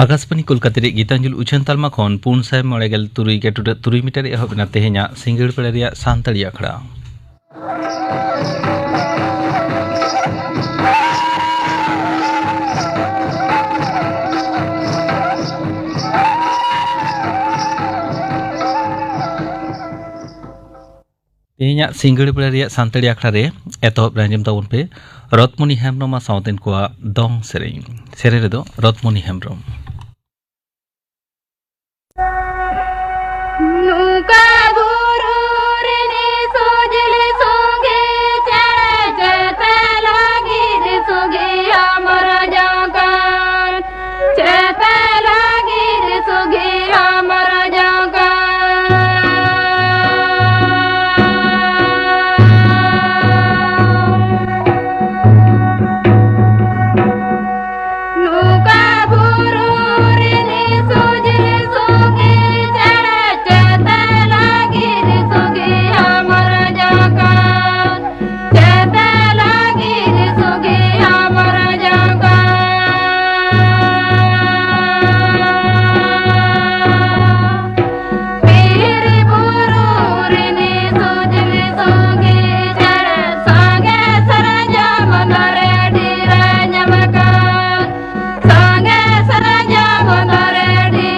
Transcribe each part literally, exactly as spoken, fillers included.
ᱟᱠᱟᱥᱵᱟᱱᱤ ᱠᱳᱞᱠᱟᱛᱟ ᱨᱮᱭᱟᱜ ᱜᱤᱛᱟᱧᱡᱚᱞᱤ ᱩᱪᱷᱟᱹᱱ ᱛᱟᱞᱢᱟ ᱠᱷᱚᱱ ᱯᱩᱱ ᱥᱟᱭ ᱢᱚᱬᱮ ᱜᱮᱞ ᱛᱩᱨᱩᱭ ᱜᱮᱴᱩᱰᱟᱹᱜ ᱛᱩᱨᱩᱭ ᱢᱤᱴᱟᱨ ᱨᱮ ᱮᱦᱚᱵ ᱮᱱᱟ ᱛᱮᱦᱮᱧᱟᱜ ᱥᱤᱸᱜᱟᱹᱲ ᱵᱮᱲᱟ ᱨᱮᱭᱟᱜ ᱥᱟᱱᱛᱟᱲᱤ ᱟᱠᱷᱲᱟ᱾ ᱛᱮᱦᱮᱧᱟᱜ ᱥᱤᱸᱜᱟᱹᱲ ᱵᱮᱲᱟ ᱨᱮᱭᱟᱜ ᱥᱟᱱᱛᱟᱲᱤ ᱟᱠᱷᱲᱟ ᱨᱮ ᱮᱛᱚᱦᱚᱵ ᱨᱮ ᱟᱸᱡᱚᱢ ᱛᱟᱵᱚᱱ ᱯᱮ ᱨᱚᱛᱢᱚᱱᱤ ᱦᱮᱢᱵᱨᱚᱢ ᱟᱨ ᱥᱟᱶᱛᱮᱱ ᱠᱚᱣᱟᱜ ᱫᱚᱝ ᱥᱮᱨᱮᱧ᱾ ᱥᱮᱨᱮᱧ ᱨᱮᱫᱚ ᱨᱚᱛᱢᱚᱱᱤ ᱦᱮᱢᱵᱨᱚᱢ᱾ ᱱᱚᱝᱠᱟ ᱵᱩᱨᱩ ᱨᱤᱱᱤᱡ ᱥᱚᱡᱽᱞᱤ ᱥᱚᱸᱜᱮ ᱪᱮᱬᱮ ᱪᱮᱛᱮ ᱞᱟᱹᱜᱤᱫ ᱥᱚᱸᱜᱮ ᱟᱢ ᱨᱟᱡᱟ ᱠᱟᱱ᱾ ᱪᱮᱛᱮ ᱞᱟᱹᱜᱤᱫ ᱥᱚᱸᱜᱮ ᱟᱢ ᱨᱟᱡᱟ ᱠᱟᱱ᱾ ᱱᱚᱝᱠᱟ ᱵᱩᱨᱩ ᱨᱤᱱᱤᱡ ᱥᱚᱡᱽᱞᱤ ᱥᱚᱸᱜᱮ ᱪᱮᱬᱮ ᱪᱮᱛᱮ ᱞᱟᱹᱜᱤᱫ ᱥᱚᱸᱜᱮ ᱟᱢ ᱨᱟᱡᱟ ᱠᱟᱱ᱾ ᱪᱮᱛᱮ ᱞᱟᱹᱜᱤᱫ ᱥᱚᱸᱜᱮ ᱟᱢ ᱨᱟᱡᱟ ᱠᱟᱱ᱾ ᱵᱤᱨ ᱵᱩᱨᱩ ᱨᱤᱱᱤᱡ ᱥᱚᱡᱽᱞᱤ ᱥᱚᱸᱜᱮ ᱪᱮᱬᱮ ᱥᱚᱸᱜᱮ ᱥᱟᱨᱡᱚᱢ ᱫᱟᱨᱮ ᱰᱮᱨᱟ ᱧᱟᱢ ᱟᱠᱟᱱ᱾ ᱥᱚᱸᱜᱮ ᱥᱟᱨᱡᱚᱢ ᱫᱟᱨᱮ ᱰᱮᱨᱟ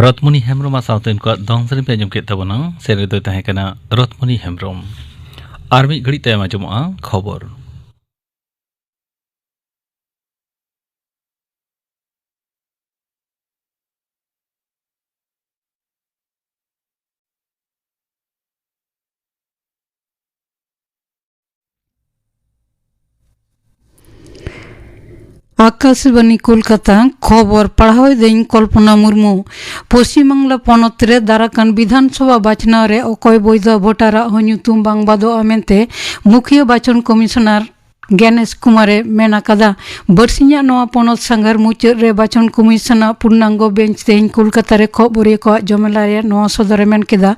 ᱨᱚᱛᱢᱚᱱᱤ ᱦᱮᱢᱵᱨᱚᱢ ᱟᱜ ᱥᱟᱶᱛᱮ ᱩᱱᱠᱩᱣᱟᱜ ᱫᱚᱝ ᱥᱮᱨᱮᱧ ᱯᱮ ᱟᱸᱡᱚᱢ ᱠᱮᱫ ᱛᱟᱵᱚᱱᱟ᱾ ᱥᱮᱨᱮᱧ ᱫᱚᱭ ᱛᱟᱦᱮᱸ ᱠᱟᱱᱟ ᱨᱚᱛᱢᱚᱱᱤ ᱦᱮᱢᱵᱨᱚᱢ᱾ ᱟᱨ ᱢᱤᱫ ᱜᱷᱟᱹᱲᱤᱡ ᱛᱟᱭᱚᱢ ᱟᱸᱡᱚᱢᱚᱜᱼᱟ ᱠᱷᱚᱵᱚᱨ᱾ ᱟᱠᱟᱥᱵᱟᱱᱤ ᱠᱳᱞᱠᱟᱛᱟ, ᱠᱷᱚᱵᱚᱨ ᱯᱟᱲᱦᱟᱣ ᱮᱫᱟᱹᱧ ᱠᱚᱞᱯᱚᱱᱟ ᱢᱩᱨᱢᱩ᱾ ᱯᱚᱥᱪᱤᱢ ᱵᱟᱝᱞᱟ ᱯᱚᱱᱚᱛ ᱨᱮ ᱫᱟᱨᱟᱠᱟᱱ ᱵᱤᱫᱷᱟᱱ ᱥᱚᱵᱷᱟ ᱵᱟᱪᱷᱱᱟᱣ ᱨᱮ ᱚᱠᱚᱭ ᱵᱳᱭᱫᱷᱚ ᱵᱷᱳᱴᱟᱨᱟᱜ ᱦᱚᱸ ᱧᱩᱛᱩᱢ ᱵᱟᱝ ᱵᱟᱫᱚᱜᱼᱟ ᱢᱮᱱᱛᱮ ᱢᱩᱠᱷᱤᱭᱟᱹ ᱵᱟᱪᱷᱚᱱ ᱠᱚᱢᱤᱥᱚᱱᱟᱨ ᱜᱮᱱᱮᱥ ᱠᱩᱢᱟᱨᱮ ᱢᱮᱱ ᱟᱠᱟᱫᱟ᱾ ᱵᱟᱹᱨᱥᱤᱧᱟᱜ ᱱᱚᱣᱟ ᱯᱚᱱᱚᱛ ᱥᱟᱸᱜᱷᱟᱨ ᱢᱩᱪᱟᱹᱫ ᱨᱮ ᱵᱟᱪᱷᱚᱱ ᱠᱚᱢᱤᱥᱚᱱᱟᱜ ᱯᱩᱨᱱᱟᱝᱜᱚ ᱵᱮᱧᱪ ᱛᱮᱦᱮᱧ ᱠᱳᱞᱠᱟᱛᱟ ᱨᱮ ᱠᱷᱚᱵᱚᱨᱤᱭᱟᱹ ᱠᱚᱣᱟᱜ ᱡᱚᱢᱮᱞᱟ ᱨᱮ ᱱᱚᱣᱟ ᱥᱚᱫᱚᱨᱮ ᱢᱮᱱ ᱠᱮᱫᱟ᱾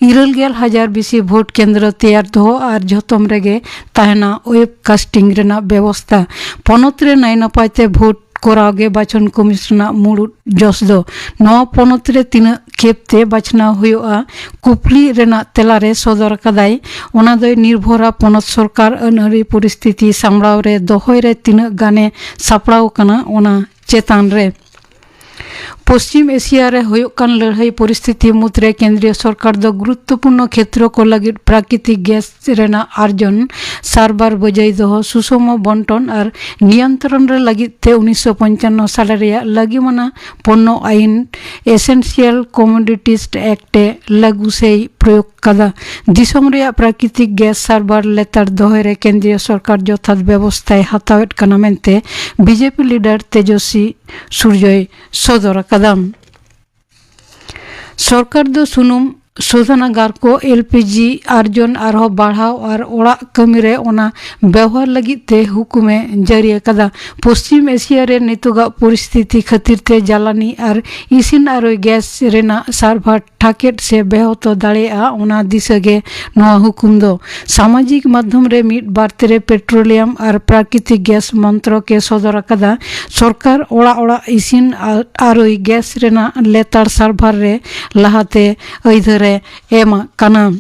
ᱤᱨᱟᱹᱞ ᱜᱮᱞ ᱦᱟᱡᱟᱨ ᱵᱮᱥᱤ ᱵᱷᱳᱴ ᱠᱮᱱᱫᱨᱚ ᱛᱮᱭᱟᱨ ᱫᱚᱦᱚ ᱟᱨ ᱡᱷᱚᱛᱚᱢ ᱨᱮᱜᱮ ᱛᱟᱦᱮᱱᱟ ᱳᱭᱮᱵ ᱠᱟᱥᱴᱤᱝ ᱨᱮᱱᱟᱜ ᱵᱮᱵᱚᱥᱛᱟ᱾ ᱯᱚᱱᱚᱛ ᱨᱮ ᱱᱟᱭ ᱱᱟᱯᱟᱭ ᱛᱮ ᱵᱷᱳᱴ ᱠᱚᱨᱟᱣ ᱜᱮ ᱵᱟᱪᱷᱚᱱ ᱠᱚᱢᱤᱥᱚᱱᱟᱜ ᱢᱩᱲᱩᱫ ᱡᱚᱥ ᱫᱚ᱾ ᱱᱚᱣᱟ ᱯᱚᱱᱚᱛ ᱨᱮ ᱛᱤᱱᱟᱹᱜ ᱠᱷᱮᱯ ᱛᱮ ᱵᱟᱪᱷᱱᱟᱣ ᱦᱩᱭᱩᱜᱼᱟ ᱠᱩᱯᱞᱤ ᱨᱮᱱᱟᱜ ᱛᱮᱞᱟ ᱨᱮ ᱥᱚᱫᱚᱨ ᱟᱠᱟᱫᱟᱭ᱾ ᱚᱱᱟ ᱫᱚᱭ ᱱᱤᱨᱵᱷᱚᱨᱟ ᱯᱚᱱᱚᱛ ᱥᱚᱨᱠᱟᱨ ᱟᱹᱱ ᱟᱹᱨᱤ ᱯᱚᱨᱤᱥᱛᱷᱤᱛᱤ ᱥᱟᱢᱵᱲᱟᱣ ᱨᱮ ᱫᱚᱦᱚᱭ ᱨᱮ ᱛᱤᱱᱟᱹᱜ ᱜᱟᱱᱮ ᱥᱟᱯᱲᱟᱣ ᱠᱟᱱᱟ ᱚᱱᱟ ᱪᱮᱛᱟᱱ ᱨᱮ᱾ ᱯᱚᱥᱪᱤᱢ ᱮᱥᱤᱭᱟ ᱨᱮ ᱦᱩᱭᱩᱜ ᱠᱟᱱ ᱞᱟᱹᱲᱦᱟᱹᱭ ᱯᱚᱨᱤᱥᱛᱷᱤᱛᱤ ᱢᱩᱫᱽᱨᱮ ᱠᱮᱱᱫᱨᱤᱭᱚ ᱥᱚᱨᱠᱟᱨ ᱫᱚ ᱜᱩᱨᱩᱛᱛᱚᱯᱩᱨᱱᱚ ᱠᱷᱮᱛᱨᱚ ᱠᱚ ᱞᱟᱹᱜᱤᱫ ᱯᱨᱟᱠᱨᱤᱛᱤᱠ ᱜᱮᱥ ᱨᱮᱱᱟᱜ ᱟᱨᱡᱚᱱ, ᱥᱟᱨᱵᱟᱨ ᱵᱚᱡᱟᱭ ᱫᱚᱦᱚ, ᱥᱩᱥᱚᱢᱚ ᱵᱚᱱᱴᱚᱱ ᱟᱨ ᱱᱤᱭᱚᱱᱛᱨᱚᱱ ᱨᱮ ᱞᱟᱹᱜᱤᱫ ᱛᱮ ᱩᱱᱤᱥᱥᱚ ᱯᱚᱧᱪᱟᱱᱱᱚ ᱥᱟᱞ ᱨᱮᱭᱟᱜ ᱞᱟᱹᱜᱤᱢᱟᱱᱟ ᱯᱚᱱᱱᱚ ᱟᱭᱤᱱ Essential Commodities Act ᱮ ᱞᱟᱹᱜᱩ ᱥᱮᱭ ᱯᱨᱚᱭᱳᱜ ᱠᱟᱫᱟ᱾ ᱫᱤᱥᱚᱢ ᱨᱮᱭᱟᱜ ᱯᱨᱟᱠᱨᱤᱛᱤᱠ ᱜᱮᱥ ᱥᱟᱨᱵᱟᱨ ᱞᱮᱛᱟᱲ ᱫᱚᱦᱚᱭ ᱨᱮ ᱠᱮᱱᱫᱨᱤᱭᱚ ᱥᱚᱨᱠᱟᱨ ᱡᱚᱛᱷᱟᱛ ᱵᱮᱵᱚᱥᱛᱷᱟᱭ ᱦᱟᱛᱟᱣᱮᱫ ᱠᱟᱱᱟ ᱢᱮᱱᱛᱮ ᱵᱤᱡᱮᱯᱤ ᱞᱤᱰᱟᱨ ᱛᱮᱡᱚᱥᱣᱤ ᱥᱩᱨᱡᱚᱭ ᱥᱚᱫᱚᱨ ᱟᱠᱟᱫᱟ᱾ ᱥᱚᱨᱠᱟᱨ ᱫᱚ ᱥᱩᱱᱩᱢ ᱥᱳᱫᱷᱱᱟᱜᱟᱨ ᱠᱚ, ᱮᱞ ᱯᱤ ᱡᱤ, ᱟᱨᱡᱚᱱ ᱟᱨᱦᱚᱸ ᱵᱟᱲᱦᱟᱣ ᱟᱨ ᱚᱲᱟᱜ ᱠᱟᱹᱢᱤ ᱨᱮ ᱚᱱᱟ ᱵᱮᱣᱦᱟᱨ ᱞᱟᱹᱜᱤᱫ ᱛᱮ ᱦᱩᱠᱩᱢᱮ ᱡᱟᱹᱨᱤ ᱟᱠᱟᱫᱟ᱾ ᱯᱚᱥᱪᱤᱢ ᱮᱥᱤᱭᱟ ᱨᱮ ᱱᱤᱛᱚᱜᱟᱜ ᱯᱚᱨᱤᱥᱛᱷᱤᱛᱤ ᱠᱷᱟᱹᱛᱤᱨ ᱛᱮ ᱡᱟᱞᱟᱱᱤ ᱟᱨ ᱤᱥᱤᱱ ᱟᱨᱚᱭ ᱜᱮᱥ ᱨᱮᱱᱟᱜ ᱥᱟᱨᱵᱷᱟᱨ ᱴᱷᱟᱠᱮᱫ ᱥᱮ ᱵᱮᱦᱚᱛ ᱫᱟᱲᱮᱭᱟᱜᱼᱟ, ᱚᱱᱟ ᱫᱤᱥᱟᱹ ᱜᱮ ᱱᱚᱣᱟ ᱦᱩᱠᱩᱢ ᱫᱚ᱾ ᱥᱟᱢᱟᱡᱤᱠ ᱢᱟᱫᱽᱫᱷᱚᱢ ᱨᱮ ᱢᱤᱫ ᱵᱟᱨᱛᱮ ᱨᱮ ᱯᱮᱴᱨᱳᱞᱤᱭᱟᱢ ᱟᱨ ᱯᱨᱟᱠᱨᱤᱛᱤᱠ ᱜᱮᱥ ᱢᱚᱱᱛᱨᱚᱠ ᱮ ᱥᱚᱫᱚᱨ ᱟᱠᱟᱫᱟ, ᱥᱚᱨᱠᱟᱨ ᱚᱲᱟᱜ ᱚᱲᱟᱜ ᱤᱥᱤᱱ ᱟᱨ ᱟᱨᱚᱭ ᱜᱮᱥ ᱨᱮᱱᱟᱜ ᱞᱮᱛᱟᱲ ᱥᱟᱨᱵᱷᱟᱨ ᱨᱮ ᱞᱟᱦᱟᱛᱮ ᱟᱹᱭᱫᱟᱹᱨ ᱮ ᱮᱢ ᱟᱠᱟᱱᱟ᱾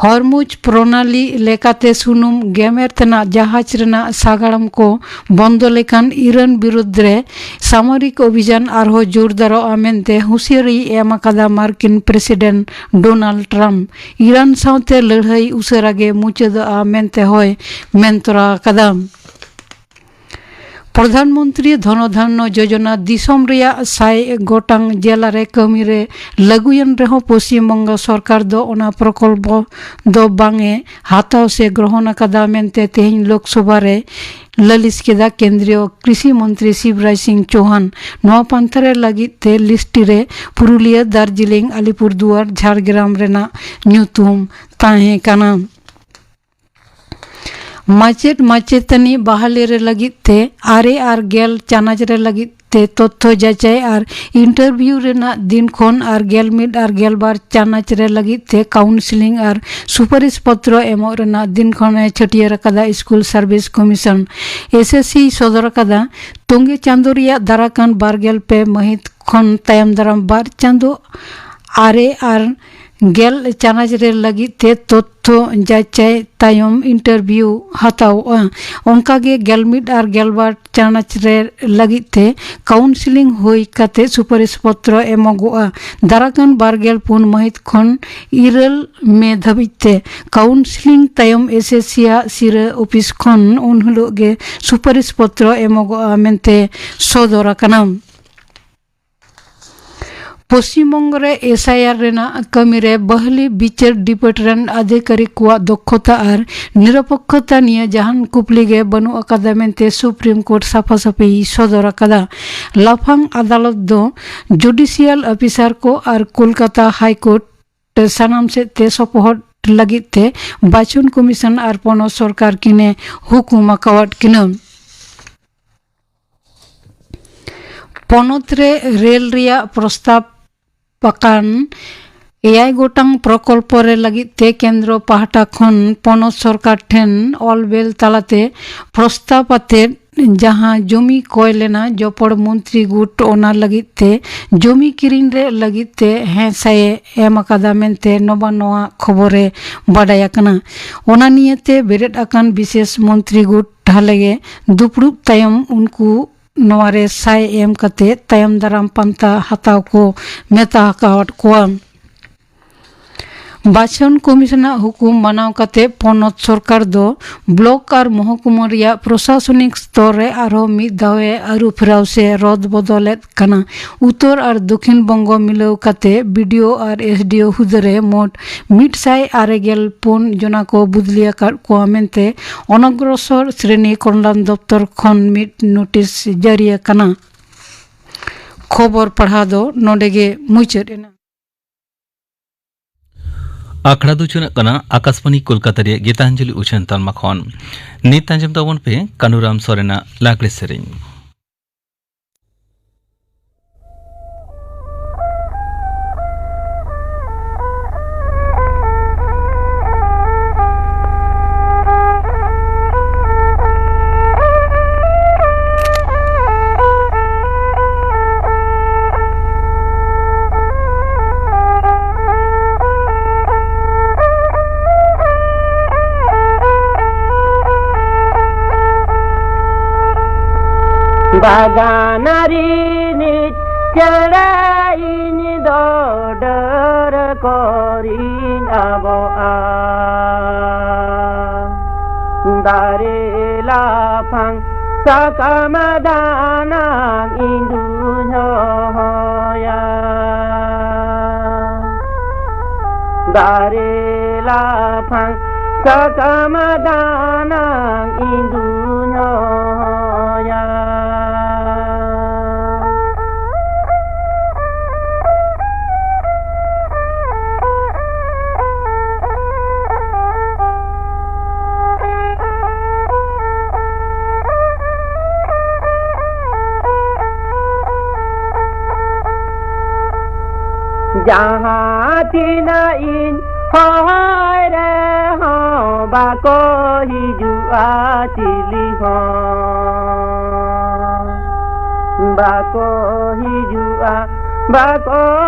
ᱦᱚᱨᱢᱩᱡᱽ ᱯᱨᱚᱱᱟᱞᱤ ᱞᱮᱠᱟᱛᱮ ᱥᱩᱱᱩᱢ ᱜᱮᱢᱮᱨ ᱛᱮᱱᱟᱜ ᱡᱟᱦᱟᱡᱽ ᱨᱮᱱᱟᱜ ᱥᱟᱜᱟᱲᱚᱢ ᱠᱚ ᱵᱚᱱᱫᱚ ᱞᱮᱠᱷᱟᱱ ᱤᱨᱟᱱ ᱵᱤᱨᱩᱫᱽ ᱨᱮ ᱥᱟᱢᱚᱨᱤᱠ ᱚᱵᱷᱤᱡᱟᱱ ᱟᱨᱦᱚᱸ ᱡᱳᱨᱫᱟᱨᱚᱜᱼᱟ ᱢᱮᱱᱛᱮ ᱦᱩᱸᱥᱤᱭᱟᱹᱨᱤᱭ ᱮᱢ ᱟᱠᱟᱫᱟ ᱢᱟᱨᱠᱤᱱ ᱯᱨᱮᱥᱤᱰᱮᱱᱴ ᱰᱳᱱᱟᱞᱰ ᱴᱨᱟᱢᱯ᱾ ᱤᱨᱟᱱ ᱥᱟᱶᱛᱮ ᱞᱟᱹᱲᱦᱟᱹᱭ ᱩᱥᱟᱹᱨᱟ ᱜᱮ ᱢᱩᱪᱟᱹᱫᱚᱜᱼᱟ ᱢᱮᱱᱛᱮ ᱦᱚᱸᱭ ᱢᱮᱱ ᱛᱚᱨᱟ ᱟᱠᱟᱫᱟ᱾ ᱯᱨᱚᱫᱷᱟᱱ ᱢᱚᱱᱛᱨᱤ ᱫᱷᱚᱱᱚ ᱫᱷᱟᱱᱱᱚ ᱡᱳᱡᱚᱱᱟ ᱫᱤᱥᱚᱢ ᱨᱮᱭᱟᱜ ᱥᱟᱭ ᱜᱚᱴᱟᱝ ᱡᱮᱞᱟ ᱨᱮ ᱠᱟᱹᱢᱤ ᱨᱮ ᱞᱟᱹᱜᱩᱭᱮᱱ ᱨᱮᱦᱚᱸ ᱯᱚᱥᱪᱤᱢ ᱵᱚᱝᱜᱚ ᱥᱚᱨᱠᱟᱨ ᱫᱚ ᱚᱱᱟ ᱯᱨᱚᱠᱚᱞᱯᱚ ᱫᱚ ᱵᱟᱝ ᱮ ᱦᱟᱛᱟᱣ ᱥᱮ ᱜᱨᱚᱦᱚᱱ ᱟᱠᱟᱫᱟ ᱢᱮᱱᱛᱮ ᱛᱮᱦᱮᱧ ᱞᱳᱠᱥᱚᱵᱷᱟ ᱨᱮ ᱞᱟᱹᱞᱤᱥ ᱠᱮᱫᱟ ᱠᱮᱱᱫᱨᱤᱭᱚ ᱠᱨᱤᱥᱤ ᱢᱚᱱᱛᱨᱤ ᱥᱤᱵᱨᱟᱡᱽ ᱥᱤᱝ ᱪᱳᱦᱟᱱ᱾ ᱱᱚᱣᱟ ᱯᱟᱱᱛᱷᱟ ᱨᱮ ᱞᱟᱹᱜᱤᱫ ᱛᱮ ᱞᱤᱥᱴ ᱨᱮ ᱯᱩᱨᱩᱞᱤᱭᱟᱹ, ᱫᱟᱨᱡᱤᱞᱤᱝ, ᱟᱞᱤᱯᱩᱨᱫᱩᱣᱟᱨ, ᱡᱷᱟᱲᱜᱨᱟᱢ ᱨᱮᱱᱟᱜ ᱧᱩᱛᱩᱢ ᱛᱟᱦᱮᱸ ᱠᱟᱱᱟ᱾ ᱢᱟᱪᱮᱫ ᱢᱟᱪᱮᱛᱟᱹᱱᱤ ᱵᱟᱦᱟᱞᱤ ᱨᱮ ᱞᱟᱹᱜᱤᱫ ᱛᱮ ᱟᱨᱮ ᱟᱨ ᱜᱮᱞ ᱪᱟᱱᱟᱪ ᱨᱮ ᱞᱟᱹᱜᱤᱫ ᱛᱮ ᱛᱚᱛᱛᱷᱚ ᱡᱟᱪᱟᱭ ᱟᱨ ᱤᱱᱴᱟᱨᱵᱷᱤᱭᱩ ᱨᱮᱱᱟᱜ ᱫᱤᱱ ᱠᱷᱚᱱ ᱟᱨ ᱜᱮᱞ ᱢᱤᱫ ᱟᱨ ᱜᱮᱞ ᱵᱟᱨ ᱪᱟᱱᱟᱪ ᱨᱮ ᱞᱟᱹᱜᱤᱫ ᱛᱮ ᱠᱟᱣᱩᱱᱥᱮᱞᱤᱝ ᱟᱨ ᱥᱩᱯᱟᱨᱤᱥ ᱯᱚᱛᱨᱚ ᱮᱢᱚᱜ ᱨᱮᱱᱟᱜ ᱫᱤᱱ ᱠᱷᱚᱱ ᱮ ᱪᱷᱟᱹᱴᱭᱟᱹᱨ ᱟᱠᱟᱫᱟ᱾ School service commission, S S C, ᱥᱚᱫᱚᱨ ᱟᱠᱟᱫᱟ᱾ ᱛᱚᱸᱜᱮ ᱪᱟᱸᱫᱚ ᱨᱮᱭᱟᱜ ᱫᱟᱨᱟ ᱠᱟᱱ ᱵᱟᱨ ᱜᱮᱞ ᱯᱮ ᱢᱟᱹᱦᱤᱛ ᱠᱷᱚᱱ ᱛᱟᱭᱚᱢ ᱫᱟᱨᱟᱢ ᱵᱟᱨ ᱪᱟᱸᱫᱚ ᱟᱨᱮ ᱟᱨ ᱜᱮᱞ ᱪᱟᱱᱟᱪ ᱨᱮ ᱞᱟᱹᱜᱤᱫ ᱛᱮ ᱛᱚᱛᱛᱷᱚ ᱡᱟᱪᱟᱭ ᱛᱟᱭᱚᱢ ᱤᱱᱴᱟᱨᱵᱷᱤᱭᱩ ᱦᱟᱛᱟᱣᱚᱜᱼᱟ᱾ ᱚᱱᱠᱟᱜᱮ ᱜᱮᱞ ᱢᱤᱫ ᱟᱨ ᱜᱮᱞ ᱵᱟᱨ ᱪᱟᱱᱟᱪ ᱨᱮ ᱞᱟᱹᱜᱤᱫ ᱛᱮ ᱠᱟᱣᱩᱱᱥᱮᱞᱤᱝ ᱦᱩᱭ ᱠᱟᱛᱮ ᱥᱩᱯᱟᱨᱤᱥ ᱯᱚᱛᱨᱚ ᱮᱢᱚᱜᱚᱜᱼᱟ᱾ ᱫᱟᱨᱟᱠᱟᱱ ᱵᱟᱨ ᱜᱮᱞ ᱯᱩᱱ ᱢᱟᱹᱦᱤᱛ ᱠᱷᱚᱱ ᱤᱨᱟᱹᱞ ᱢᱮ ᱫᱷᱟᱹᱵᱤᱡ ᱛᱮ᱾ ᱠᱟᱣᱩᱱᱥᱮᱞᱤᱝ ᱛᱟᱭᱚᱢ ᱮᱥ ᱮᱥ ᱥᱤ ᱟᱜ ᱥᱤᱨᱟᱹ ᱚᱯᱷᱤᱥ ᱠᱷᱚᱱ ᱩᱱ ᱦᱤᱞᱳᱜ ᱜᱮ ᱥᱩᱯᱟᱨᱤᱥ ᱯᱚᱛᱨᱚ ᱮᱢᱚᱜᱚᱜᱼᱟ ᱢᱮᱱᱛᱮ ᱥᱚᱫᱚᱨ ᱟᱠᱟᱱᱟ᱾ ᱯᱚᱥᱪᱤᱢ ᱵᱚᱝᱜᱚ ᱨᱮ ᱮᱥ ᱟᱭ ᱟᱨ ᱨᱮᱱᱟᱜ ᱠᱟᱹᱢᱤ ᱨᱮ ᱵᱟᱹᱦᱞᱤ ᱵᱤᱪᱟᱹᱨ ᱰᱤᱯᱟᱨᱴᱢᱮᱱᱴ ᱟᱫᱷᱤᱠᱟᱨᱤᱠ ᱠᱚᱣᱟᱜ ᱫᱚᱠᱷᱚᱛᱟ ᱟᱨ ᱱᱤᱨᱚᱯᱚᱠᱠᱷᱚᱛᱟ ᱱᱤᱭᱟᱹ ᱡᱟᱦᱟᱱ ᱠᱩᱯᱞᱤ ᱜᱮ ᱵᱟᱹᱱᱩᱜ ᱟᱠᱟᱫᱟ ᱢᱮᱱᱛᱮ ᱥᱩᱯᱨᱤᱢ ᱠᱳᱨᱴ ᱥᱟᱯᱷᱟ ᱥᱟᱹᱯᱷᱤᱭ ᱥᱚᱫᱚᱨ ᱟᱠᱟᱫᱟ᱾ ᱞᱟᱯᱷᱟᱝ ᱟᱫᱟᱞᱚᱛ ᱫᱚ ᱡᱩᱰᱤᱥᱤᱭᱟᱞ ᱚᱯᱷᱤᱥᱟᱨ ᱠᱚ ᱟᱨ ᱠᱳᱞᱠᱟᱛᱟ ᱦᱟᱭ ᱠᱳᱨᱴ ᱥᱟᱱᱟᱢ ᱥᱮᱫ ᱛᱮ ᱥᱚᱯᱚᱦᱚᱫ ᱞᱟᱹᱜᱤᱫ ᱛᱮ ᱵᱟᱪᱷᱚᱱ ᱠᱚᱢᱤᱥᱚᱱ ᱟᱨ ᱯᱚᱱᱚᱛ ᱥᱚᱨᱠᱟᱨ ᱠᱤᱱᱮ ᱦᱩᱠᱩᱢ ᱟᱠᱟᱣᱟᱫ ᱠᱤᱱᱟ᱾ ᱯᱚᱱᱚᱛ ᱨᱮ ᱨᱮᱞ ᱨᱮᱭᱟᱜ ᱯᱨᱚᱥᱛᱟᱵ ᱟᱠᱟᱱ ᱮᱭᱟᱭ ᱜᱚᱴᱟᱝ ᱯᱨᱚᱠᱚᱞᱯᱚ ᱨᱮ ᱞᱟᱹᱜᱤᱫ ᱛᱮ ᱠᱮᱱᱫᱨᱚ ᱯᱟᱦᱴᱟ ᱠᱷᱚᱱ ᱯᱚᱱᱚᱛ ᱥᱚᱨᱠᱟᱨ ᱴᱷᱮᱱ ᱚᱞ ᱵᱮᱞ ᱛᱟᱞᱟᱛᱮ ᱯᱨᱚᱥᱛᱟᱵ ᱟᱛᱮ ᱡᱟᱦᱟᱸ ᱡᱚᱢᱤ ᱠᱚᱭ ᱞᱮᱱᱟ ᱡᱚᱯᱚᱲ ᱢᱚᱱᱛᱨᱤ ᱜᱩᱴ, ᱚᱱᱟ ᱞᱟᱹᱜᱤᱫ ᱛᱮ ᱡᱚᱢᱤ ᱠᱤᱨᱤᱧ ᱨᱮ ᱞᱟᱹᱜᱤᱫ ᱛᱮ ᱦᱮᱸ ᱥᱟᱭᱮ ᱮᱢ ᱟᱠᱟᱫᱟ ᱢᱮᱱᱛᱮ ᱱᱚᱵᱟ ᱱᱚᱣᱟ ᱠᱷᱚᱵᱚᱨᱮ ᱵᱟᱰᱟᱭ ᱟᱠᱟᱱᱟ᱾ ᱚᱱᱟ ᱱᱤᱭᱮᱛᱮ ᱵᱮᱨᱮᱫ ᱟᱠᱟᱱ ᱵᱤᱥᱮᱥ ᱢᱚᱱᱛᱨᱤ ᱜᱩᱴ ᱦᱟᱞᱮᱜᱮ ᱫᱩᱯᱲᱩᱵ ᱛᱟᱭᱚᱢ ᱩᱱᱠᱩ ᱱᱚᱣᱟ ᱨᱮ ᱥᱟᱭ ᱮᱢ ᱠᱟᱛᱮ ᱛᱟᱭᱚᱢ ᱫᱟᱨᱟᱢ ᱯᱟᱱᱛᱟ ᱦᱟᱛᱟᱣ ᱠᱚ ᱢᱮᱛᱟ ᱟᱠᱟᱫ ᱠᱚᱣᱟ᱾ ᱵᱟᱪᱷᱚᱱ ᱠᱚᱢᱤᱥᱚᱱᱟᱜ ᱦᱩᱠᱩᱢ ᱢᱟᱱᱟᱣ ᱠᱟᱛᱮ ᱯᱚᱱᱚᱛ ᱥᱚᱨᱠᱟᱨ ᱫᱚ ᱵᱞᱚᱠ ᱟᱨ ᱢᱚᱦᱚᱠᱩᱢᱟ ᱨᱮᱭᱟᱜ ᱯᱨᱚᱥᱟᱥᱚᱱᱤᱠ ᱥᱛᱚᱨ ᱨᱮ ᱟᱨᱦᱚᱸ ᱢᱤᱫ ᱫᱷᱟᱣ ᱮ ᱟᱹᱨᱩ ᱯᱷᱮᱨᱟᱣ ᱥᱮ ᱨᱚᱫ ᱵᱚᱫᱚᱞᱮᱫ ᱠᱟᱱᱟ᱾ ᱩᱛᱛᱚᱨ ᱟᱨ ᱫᱚᱠᱷᱤᱱ ᱵᱚᱝᱜᱚ ᱢᱤᱞᱟᱹᱣ ᱠᱟᱛᱮ ᱵᱤ ᱰᱤ ᱳ ᱟᱨ ᱮᱥ ᱰᱤ ᱳ ᱦᱩᱫᱟᱹ ᱨᱮ ᱢᱚᱴ ᱢᱤᱫ ᱥᱟᱭ ᱟᱨᱮ ᱜᱮᱞ ᱯᱩᱱ ᱡᱚᱱᱟ ᱠᱚ ᱵᱚᱫᱞᱤ ᱟᱠᱟᱫ ᱠᱚᱣᱟ ᱢᱮᱱᱛᱮ ᱚᱱᱚᱜᱨᱚᱥᱚᱨ ᱥᱨᱮᱱᱤ ᱠᱚᱞᱭᱟᱱ ᱫᱚᱯᱛᱚᱨ ᱠᱷᱚᱱ ᱢᱤᱫ ᱱᱳᱴᱤᱥ ᱡᱟᱹᱨᱤ ᱟᱠᱟᱱᱟ᱾ ᱠᱷᱚᱵᱚᱨ ᱯᱟᱲᱦᱟᱣ ᱫᱚ ᱱᱚᱰᱮ ᱜᱮ ᱢᱩᱪᱟᱹᱫ ᱮᱱᱟ᱾ ᱟᱠᱷᱲᱟ ᱫᱚ ᱪᱟᱞᱟᱜ ᱠᱟᱱᱟ ᱟᱠᱟᱥᱵᱟᱱᱤ ᱠᱳᱞᱠᱟᱛᱟ ᱨᱮᱭᱟᱜ ᱜᱤᱛᱟᱧᱡᱚᱞᱤ ᱩᱪᱷᱟᱹᱱ ᱛᱟᱞᱢᱟ ᱠᱷᱚᱱ᱾ ᱱᱤᱛ ᱟᱸᱡᱚᱢ ᱛᱟᱵᱚᱱ ᱯᱮ ᱠᱟᱱᱩᱨᱟᱢ ᱥᱚᱨᱮᱱᱟᱜ ᱞᱟᱜᱽᱲᱮ ᱥᱮᱨᱮᱧ᱾ ᱵᱟᱜᱟᱱ ᱨᱤᱱᱤᱡ ᱪᱮᱬᱮ ᱤᱧ ᱫᱚ ᱰᱟᱹᱨ ᱠᱚᱨᱤᱧ ᱟᱵᱚᱜᱼᱟ᱾ ᱫᱟᱨᱮ ᱞᱟᱯᱷᱟᱝ ᱥᱟᱠᱟᱢ ᱫᱟᱱᱟᱝ ᱤᱧ ᱫᱩᱧ ᱦᱚᱦᱚᱭᱟ᱾ ᱫᱟᱨᱮ ᱞᱟᱯᱷᱟᱝ ᱥᱟᱠᱟᱢ ᱫᱟᱱᱟᱝ ᱤᱧ ᱫᱩᱧ ᱦᱚᱦᱚᱭᱟ᱾ ᱡᱟᱦᱟᱸ ᱛᱤᱱᱟᱹᱜ ᱤᱧ ᱦᱚᱦᱚᱭ ᱨᱮᱦᱚᱸ ᱵᱟᱠᱚ ᱦᱤᱡᱩᱜᱼᱟ ᱪᱤᱞᱤ ᱦᱚᱸ, ᱵᱟᱠᱚ ᱦᱤᱡᱩᱜᱼᱟ, ᱵᱟᱠᱚ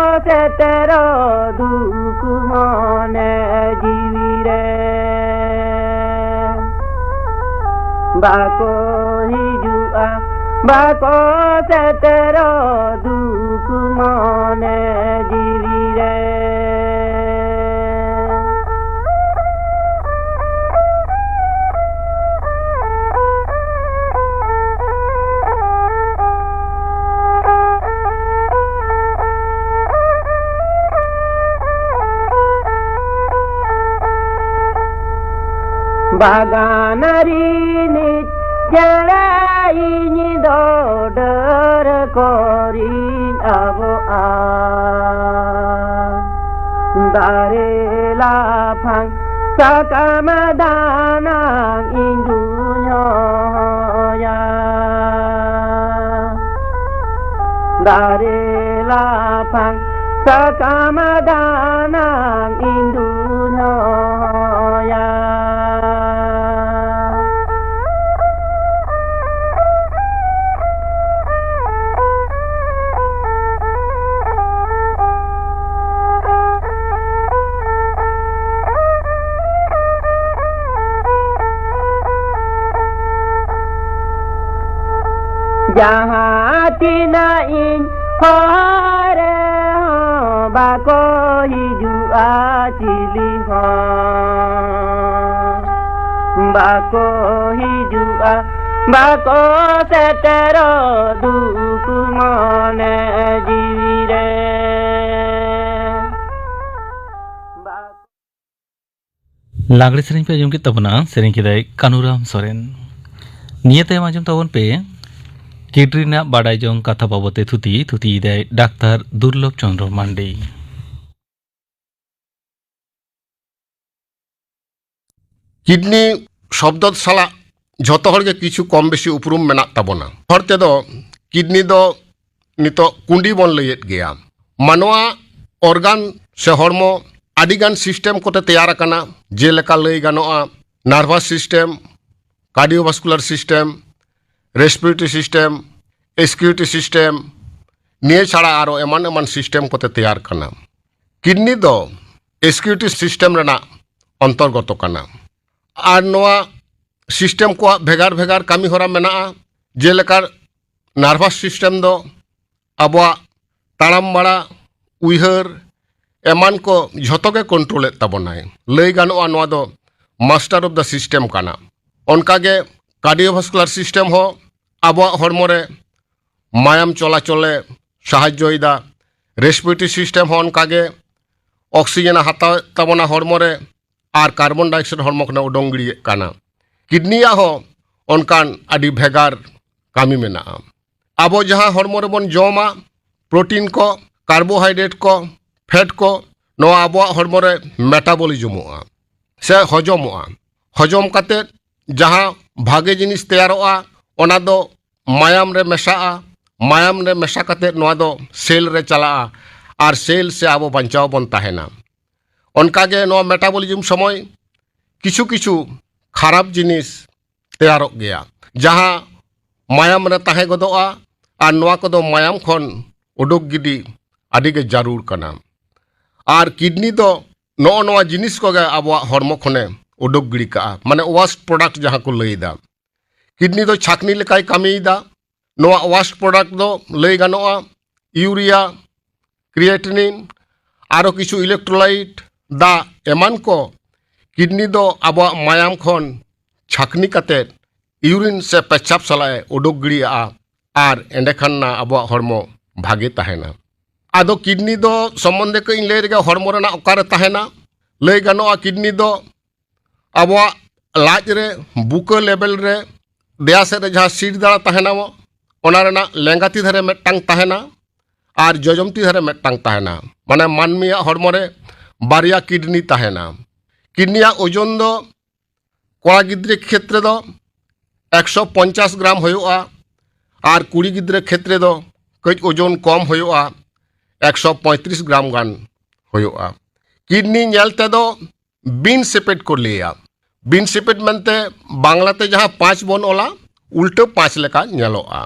ᱥᱮᱴᱮᱨᱚᱜ ᱫᱩᱠ ᱢᱚᱱᱮ ᱡᱤᱣᱤ ᱨᱮ᱾ ᱵᱟᱠᱚ ᱦᱤᱡᱩᱜᱼᱟ, ᱵᱟᱠᱚ ᱥᱮᱴᱮᱨᱚᱜ ᱫᱩᱠ ᱢᱚᱱᱮ ᱡᱤᱣᱤ ᱨᱮ᱾ ᱵᱟᱜᱟᱱ ᱨᱤᱱᱤᱡ ᱪᱮᱬᱮ ᱤᱧ ᱫᱚ ᱰᱟᱹᱨ ᱠᱚᱨᱤᱧ ᱟᱵᱚᱜᱼᱟ᱾ ᱫᱟᱨᱮ ᱞᱟᱯᱷᱟᱝ ᱥᱟᱠᱟᱢ ᱫᱟᱱᱟᱝ ᱤᱧ ᱫᱩᱧ ᱦᱚᱭᱟ᱾ ᱫᱟᱨᱮ ᱞᱟᱯᱷᱟᱝ ᱥᱟᱠᱟᱢ ᱫᱟᱱᱟᱝ ᱤᱧ ᱫᱩᱧ ᱦᱚᱭᱟ᱾ ᱡᱟᱦᱟᱸ ᱛᱤᱱᱟᱹᱜ ᱤᱧ ᱦᱚᱦᱚ ᱨᱮᱦᱚᱸ ᱵᱟᱠᱚ ᱦᱤᱡᱩᱜᱼᱟ ᱪᱤᱞᱤ ᱦᱚᱸ᱾ ᱵᱟᱠᱚ ᱦᱤᱡᱩᱜᱼᱟ, ᱵᱟᱠᱚ ᱥᱮᱴᱮᱨᱚᱜ ᱫᱩᱠ ᱢᱚᱱᱮ ᱡᱤᱣᱤ ᱨᱮ᱾ ᱞᱟᱜᱽᱲᱮ ᱥᱮᱨᱮᱧ ᱯᱮ ᱟᱸᱡᱚᱢ ᱠᱮᱫ ᱛᱟᱵᱚᱱᱟ, ᱥᱮᱨᱮᱧ ᱠᱮᱫᱟᱭ ᱠᱟᱱᱩᱨᱟᱢ ᱥᱚᱨᱮᱱ᱾ ᱱᱤᱭᱟᱹ ᱛᱟᱭᱚᱢ ᱟᱸᱡᱚᱢ ᱛᱟᱵᱚᱱ ᱯᱮ ᱠᱤᱰᱱᱤ ᱨᱮᱱᱟᱜ ᱵᱟᱰᱟᱭ ᱡᱚᱝ ᱠᱟᱛᱷᱟ ᱵᱟᱵᱚᱛ ᱛᱮ ᱛᱷᱩᱛᱤ, ᱛᱷᱩᱛᱤᱭᱮᱫᱟᱭ ᱰᱟᱠᱛᱟᱨ ᱫᱩᱨᱞᱚᱵᱷ ᱪᱚᱸᱫᱽᱨᱚ ᱢᱟᱱᱰᱤ᱾ ᱠᱤᱰᱱᱤ ᱥᱚᱵᱫᱚ ᱥᱟᱞᱟᱜ ᱡᱷᱚᱛᱚ ᱦᱚᱲ ᱜᱮ ᱠᱤᱪᱷᱩ ᱠᱚᱢ ᱵᱮᱥᱤ ᱩᱯᱨᱩᱢ ᱢᱮᱱᱟᱜ ᱛᱟᱵᱚᱱᱟ᱾ ᱦᱚᱲ ᱛᱮᱫᱚ ᱠᱤᱰᱱᱤ ᱫᱚ ᱱᱤᱛᱚᱜ ᱠᱩᱸᱰᱤ ᱵᱚᱱ ᱞᱟᱹᱭᱮᱫ ᱜᱮᱭᱟ᱾ ᱢᱟᱱᱣᱟ ᱚᱨᱜᱟᱱ ᱥᱮ ᱦᱚᱲᱢᱚ ᱟᱹᱰᱤᱜᱟᱱ ᱥᱤᱥᱴᱮᱢ ᱠᱚᱛᱮ ᱛᱮᱭᱟᱨ ᱟᱠᱟᱱᱟ, ᱡᱮᱞᱮᱠᱟ ᱞᱟᱹᱭ ᱜᱟᱱᱚᱜᱼᱟ ᱱᱟᱨᱵᱷᱟᱥ ᱥᱤᱥᱴᱮᱢ, ᱠᱟᱨᱰᱤᱭᱳᱵᱷᱟᱥᱠᱩᱞᱟᱨ ᱥᱤᱥᱴᱮᱢ, ᱨᱮᱥᱯᱤᱨᱮᱴᱚᱨᱤ ᱥᱤᱥᱴᱮᱢ, ᱮᱠᱥᱤᱠᱤᱭᱩᱴᱤᱵᱷ ᱥᱤᱥᱴᱮᱢ, ᱱᱤᱭᱟᱹ ᱪᱷᱟᱲᱟ ᱟᱨᱚ ᱮᱢᱟᱱ ᱮᱢᱟᱱ ᱥᱤᱥᱴᱮᱢ ᱠᱚᱛᱮ ᱛᱮᱭᱟᱨ ᱠᱟᱱᱟ᱾ ᱠᱤᱰᱱᱤ ᱫᱚ ᱮᱠᱥᱤᱠᱤᱭᱩᱴᱤᱵᱷ ᱥᱤᱥᱴᱮᱢ ᱨᱮᱱᱟᱜ ᱚᱱᱛᱚᱨᱜᱚᱛᱚ ᱠᱟᱱᱟ᱾ ᱟᱨ ᱱᱚᱣᱟ ᱥᱤᱥᱴᱮᱢ ᱠᱚᱣᱟᱜ ᱵᱷᱮᱜᱟᱨ ᱵᱷᱮᱜᱟᱨ ᱠᱟᱹᱢᱤ ᱦᱚᱨᱟ ᱢᱮᱱᱟᱜᱼᱟ, ᱡᱮᱞᱮᱠᱟ ᱱᱟᱨᱵᱷᱟᱥ ᱥᱤᱥᱴᱮᱢ ᱫᱚ ᱟᱵᱚᱣᱟᱜ ᱛᱟᱲᱟᱢ ᱵᱟᱲᱟ, ᱩᱭᱦᱟᱹᱨ ᱮᱢᱟᱱ ᱠᱚ ᱡᱷᱚᱛᱚ ᱜᱮ ᱠᱚᱱᱴᱨᱳᱞᱮᱫ ᱛᱟᱵᱚᱱᱟᱭ᱾ ᱞᱟᱹᱭ ᱜᱟᱱᱚᱜᱼᱟ ᱱᱚᱣᱟ ᱫᱚ ᱢᱟᱥᱴᱟᱨ ᱚᱯᱷ ᱫᱟ ᱥᱤᱥᱴᱮᱢ ᱠᱟᱱᱟ᱾ ᱚᱱᱠᱟᱜᱮ ᱠᱟᱨᱰᱤᱭᱳᱵᱷᱟᱥᱠᱩᱞᱟᱨ ᱥᱤᱥᱴᱮᱢ ᱦᱚᱸ ᱟᱵᱚᱣᱟᱜ ᱦᱚᱲᱢᱚ ᱨᱮ ᱢᱟᱭᱟᱢ ᱪᱚᱞᱟᱪᱚᱞᱮ ᱥᱟᱦᱟᱡᱽᱡᱚᱭᱮᱫᱟ᱾ ᱨᱮᱥᱯᱤᱨᱮᱴᱚᱨᱤ ᱥᱤᱥᱴᱮᱢ ᱦᱚᱸ ᱚᱱᱠᱟᱜᱮ ᱚᱠᱥᱤᱡᱮᱱ ᱮ ᱦᱟᱛᱟᱣᱮᱫ ᱛᱟᱵᱚᱱᱟ ᱦᱚᱲᱢᱚ ᱨᱮ, ᱟᱨ ᱠᱟᱨᱵᱚᱱ ᱰᱟᱭᱚᱠᱥᱟᱭᱤᱰ ᱦᱚᱲᱢᱚ ᱠᱷᱚᱱᱮ ᱩᱰᱩᱝ ᱜᱤᱰᱤᱭᱮᱫ ᱠᱟᱱᱟ᱾ ᱠᱤᱰᱱᱤᱭᱟᱜ ᱦᱚᱸ ᱚᱱᱠᱟᱱ ᱟᱹᱰᱤ ᱵᱷᱮᱜᱟᱨ ᱠᱟᱹᱢᱤ ᱢᱮᱱᱟᱜᱼᱟ᱾ ᱟᱵᱚ ᱡᱟᱦᱟᱸ ᱦᱚᱲᱢᱚ ᱨᱮᱵᱚᱱ ᱡᱚᱢᱟ, ᱯᱨᱳᱴᱤᱱ ᱠᱚ, ᱠᱟᱨᱵᱳᱦᱟᱭᱰᱨᱮᱴ ᱠᱚ, ᱯᱷᱮᱴ ᱠᱚ, ᱱᱚᱣᱟ ᱟᱵᱚᱣᱟᱜ ᱦᱚᱲᱢᱚ ᱨᱮ ᱢᱮᱴᱟᱵᱚᱞᱤᱡᱚᱢᱚᱜᱼᱟ ᱥᱮ ᱦᱚᱡᱚᱢᱚᱜᱼᱟ᱾ ᱦᱚᱡᱚᱢ ᱠᱟᱛᱮᱫ ᱡᱟᱦᱟᱸ ᱵᱷᱟᱜᱮ ᱡᱤᱱᱤᱥ ᱛᱮᱭᱟᱨᱚᱜᱼᱟ, ᱚᱱᱟ ᱫᱚ ᱢᱟᱭᱟᱢ ᱨᱮ ᱢᱮᱥᱟᱜᱼᱟ᱾ ᱢᱟᱭᱟᱢ ᱨᱮ ᱢᱮᱥᱟ ᱠᱟᱛᱮᱫ ᱱᱚᱣᱟ ᱫᱚ ᱥᱮᱞ ᱨᱮ ᱪᱟᱞᱟᱜᱼᱟ, ᱟᱨ ᱥᱮᱞ ᱥᱮ ᱟᱵᱚ ᱵᱟᱧᱪᱟᱣ ᱵᱚᱱ ᱛᱟᱦᱮᱱᱟ᱾ ᱚᱱᱠᱟᱜᱮ ᱱᱚᱣᱟ ᱢᱮᱴᱟᱵᱚᱞᱤᱡᱚᱢ ᱥᱚᱢᱚᱭ ᱠᱤᱪᱷᱩ ᱠᱤᱪᱷᱩ ᱠᱷᱟᱨᱟᱯ ᱡᱤᱱᱤᱥ ᱛᱮᱭᱟᱨᱚᱜ ᱜᱮᱭᱟ, ᱡᱟᱦᱟᱸ ᱢᱟᱭᱟᱢ ᱨᱮ ᱛᱟᱦᱮᱸ ᱜᱚᱫᱚᱜᱼᱟ, ᱟᱨ ᱱᱚᱣᱟ ᱠᱚᱫᱚ ᱢᱟᱭᱟᱢ ᱠᱷᱚᱱ ᱩᱰᱩᱠ ᱜᱤᱰᱤ ᱟᱹᱰᱤ ᱜᱮ ᱡᱟᱹᱨᱩᱲ ᱠᱟᱱᱟ᱾ ᱟᱨ ᱠᱤᱰᱱᱤ ᱫᱚ ᱱᱚᱜᱼᱚ ᱱᱚᱣᱟ ᱡᱤᱱᱤᱥ ᱠᱚᱜᱮ ᱟᱵᱚᱣᱟᱜ ᱦᱚᱲᱢᱚ ᱠᱷᱚᱱᱮ ᱩᱰᱩᱠ ᱜᱤᱰᱤ ᱠᱟᱜᱼᱟ, ᱢᱟᱱᱮ ᱣᱟᱥᱴ ᱯᱨᱚᱰᱟᱠᱴ ᱡᱟᱦᱟᱸ ᱠᱚ ᱞᱟᱹᱭᱫᱟ᱾ ᱠᱤᱰᱱᱤ ᱫᱚ ᱪᱷᱟᱠᱱᱤ ᱞᱮᱠᱟᱭ ᱠᱟᱹᱢᱤᱭᱮᱫᱟ᱾ ᱱᱚᱣᱟ ᱣᱟᱥᱴ ᱯᱨᱚᱰᱟᱠᱴ ᱫᱚ ᱞᱟᱹᱭ ᱜᱟᱱᱚᱜᱼᱟ ᱤᱭᱩᱨᱤᱭᱟ, ᱠᱨᱤᱭᱮᱴᱤᱱᱤᱱ, ᱟᱨᱚ ᱠᱤᱪᱷᱩ ᱤᱞᱮᱠᱴᱨᱳᱞᱟᱭᱤᱴ, ᱫᱟᱜ ᱮᱢᱟᱱ ᱠᱚ ᱠᱤᱰᱱᱤ ᱫᱚ ᱟᱵᱚᱣᱟᱜ ᱢᱟᱭᱟᱢ ᱠᱷᱚᱱ ᱪᱷᱟᱠᱱᱤ ᱠᱟᱛᱮᱫ ᱤᱭᱩᱨᱤᱱ ᱥᱮ ᱯᱮᱪᱷᱟᱯ ᱥᱟᱞᱟᱜ ᱮ ᱩᱰᱩᱠ ᱜᱤᱰᱤᱭᱟᱜᱼᱟ, ᱟᱨ ᱮᱸᱰᱮᱠᱷᱟᱱ ᱱᱟ ᱟᱵᱚᱣᱟᱜ ᱦᱚᱲᱢᱚ ᱵᱷᱟᱜᱮ ᱛᱟᱦᱮᱱᱟ᱾ ᱟᱫᱚ ᱠᱤᱰᱱᱤ ᱫᱚ ᱥᱚᱢᱵᱚᱱᱫᱷᱮ ᱠᱟᱹᱡ ᱤᱧ ᱞᱟᱹᱭ ᱨᱮᱜᱮ, ᱦᱚᱲᱢᱚ ᱨᱮᱱᱟᱜ ᱚᱠᱟᱨᱮ ᱛᱟᱦᱮᱱᱟ? ᱞᱟᱹᱭ ᱜᱟᱱᱚᱜᱼᱟ ᱠᱤᱰᱱᱤ ᱫᱚ ᱟᱵᱚᱣᱟᱜ ᱞᱟᱡ ᱨᱮ, ᱵᱩᱠᱟᱹ ᱞᱮᱵᱮᱞ ᱨᱮ, ᱫᱮᱭᱟ ᱥᱮᱫ ᱨᱮ ᱡᱟᱦᱟᱸ ᱥᱤᱨ ᱫᱟᱲᱟ ᱛᱟᱦᱮᱱᱟ, ᱚᱱᱟ ᱨᱮᱱᱟᱜ ᱞᱮᱸᱜᱟ ᱛᱤ ᱫᱷᱟᱨᱮ ᱢᱤᱫᱴᱟᱝ ᱛᱟᱦᱮᱱᱟ ᱟᱨ ᱡᱚᱡᱚᱢ ᱛᱤ ᱫᱷᱟᱨᱮ ᱢᱤᱫᱴᱟᱝ ᱛᱟᱦᱮᱱᱟ᱾ ᱢᱟᱱᱮ ᱢᱟᱹᱱᱢᱤᱭᱟᱜ ᱦᱚᱲᱢᱚ ᱨᱮ ᱵᱟᱨᱭᱟ ᱠᱤᱰᱱᱤ ᱛᱟᱦᱮᱱᱟ᱾ ᱠᱤᱰᱱᱤᱭᱟᱜ ᱳᱡᱚᱱ ᱫᱚ ᱠᱚᱲᱟ ᱜᱤᱫᱽᱨᱟᱹ ᱠᱷᱮᱛᱨᱮ ᱫᱚ ᱮᱠᱥᱚ ᱯᱚᱧᱪᱟᱥ ᱜᱨᱟᱢ ᱦᱩᱭᱩᱜᱼᱟ, ᱟᱨ ᱠᱩᱲᱤ ᱜᱤᱫᱽᱨᱟᱹ ᱠᱷᱮᱛᱨᱮ ᱫᱚ ᱠᱟᱹᱡ ᱳᱡᱚᱱ ᱠᱚᱢ ᱦᱩᱭᱩᱜᱼᱟ, ᱮᱠᱥᱚ ᱯᱚᱸᱭᱛᱨᱤᱥ ᱜᱨᱟᱢ ᱜᱟᱱ ᱦᱩᱭᱩᱜᱼᱟ᱾ ᱠᱤᱰᱱᱤ ᱧᱮᱞ ᱛᱮᱫᱚ ᱵᱤᱱ ᱥᱮᱯᱮᱴ ᱠᱚ ᱞᱟᱹᱭᱟ᱾ ᱵᱤᱱ ᱥᱮᱯᱮᱴ ᱢᱮᱱᱛᱮ ᱵᱟᱝᱞᱟᱛᱮ ᱡᱟᱦᱟᱸ ᱯᱟᱸᱪ ᱵᱚᱱ ᱚᱞᱟ, ᱩᱞᱴᱟᱹ ᱯᱟᱸᱪ ᱞᱮᱠᱟ ᱧᱮᱞᱚᱜᱼᱟ᱾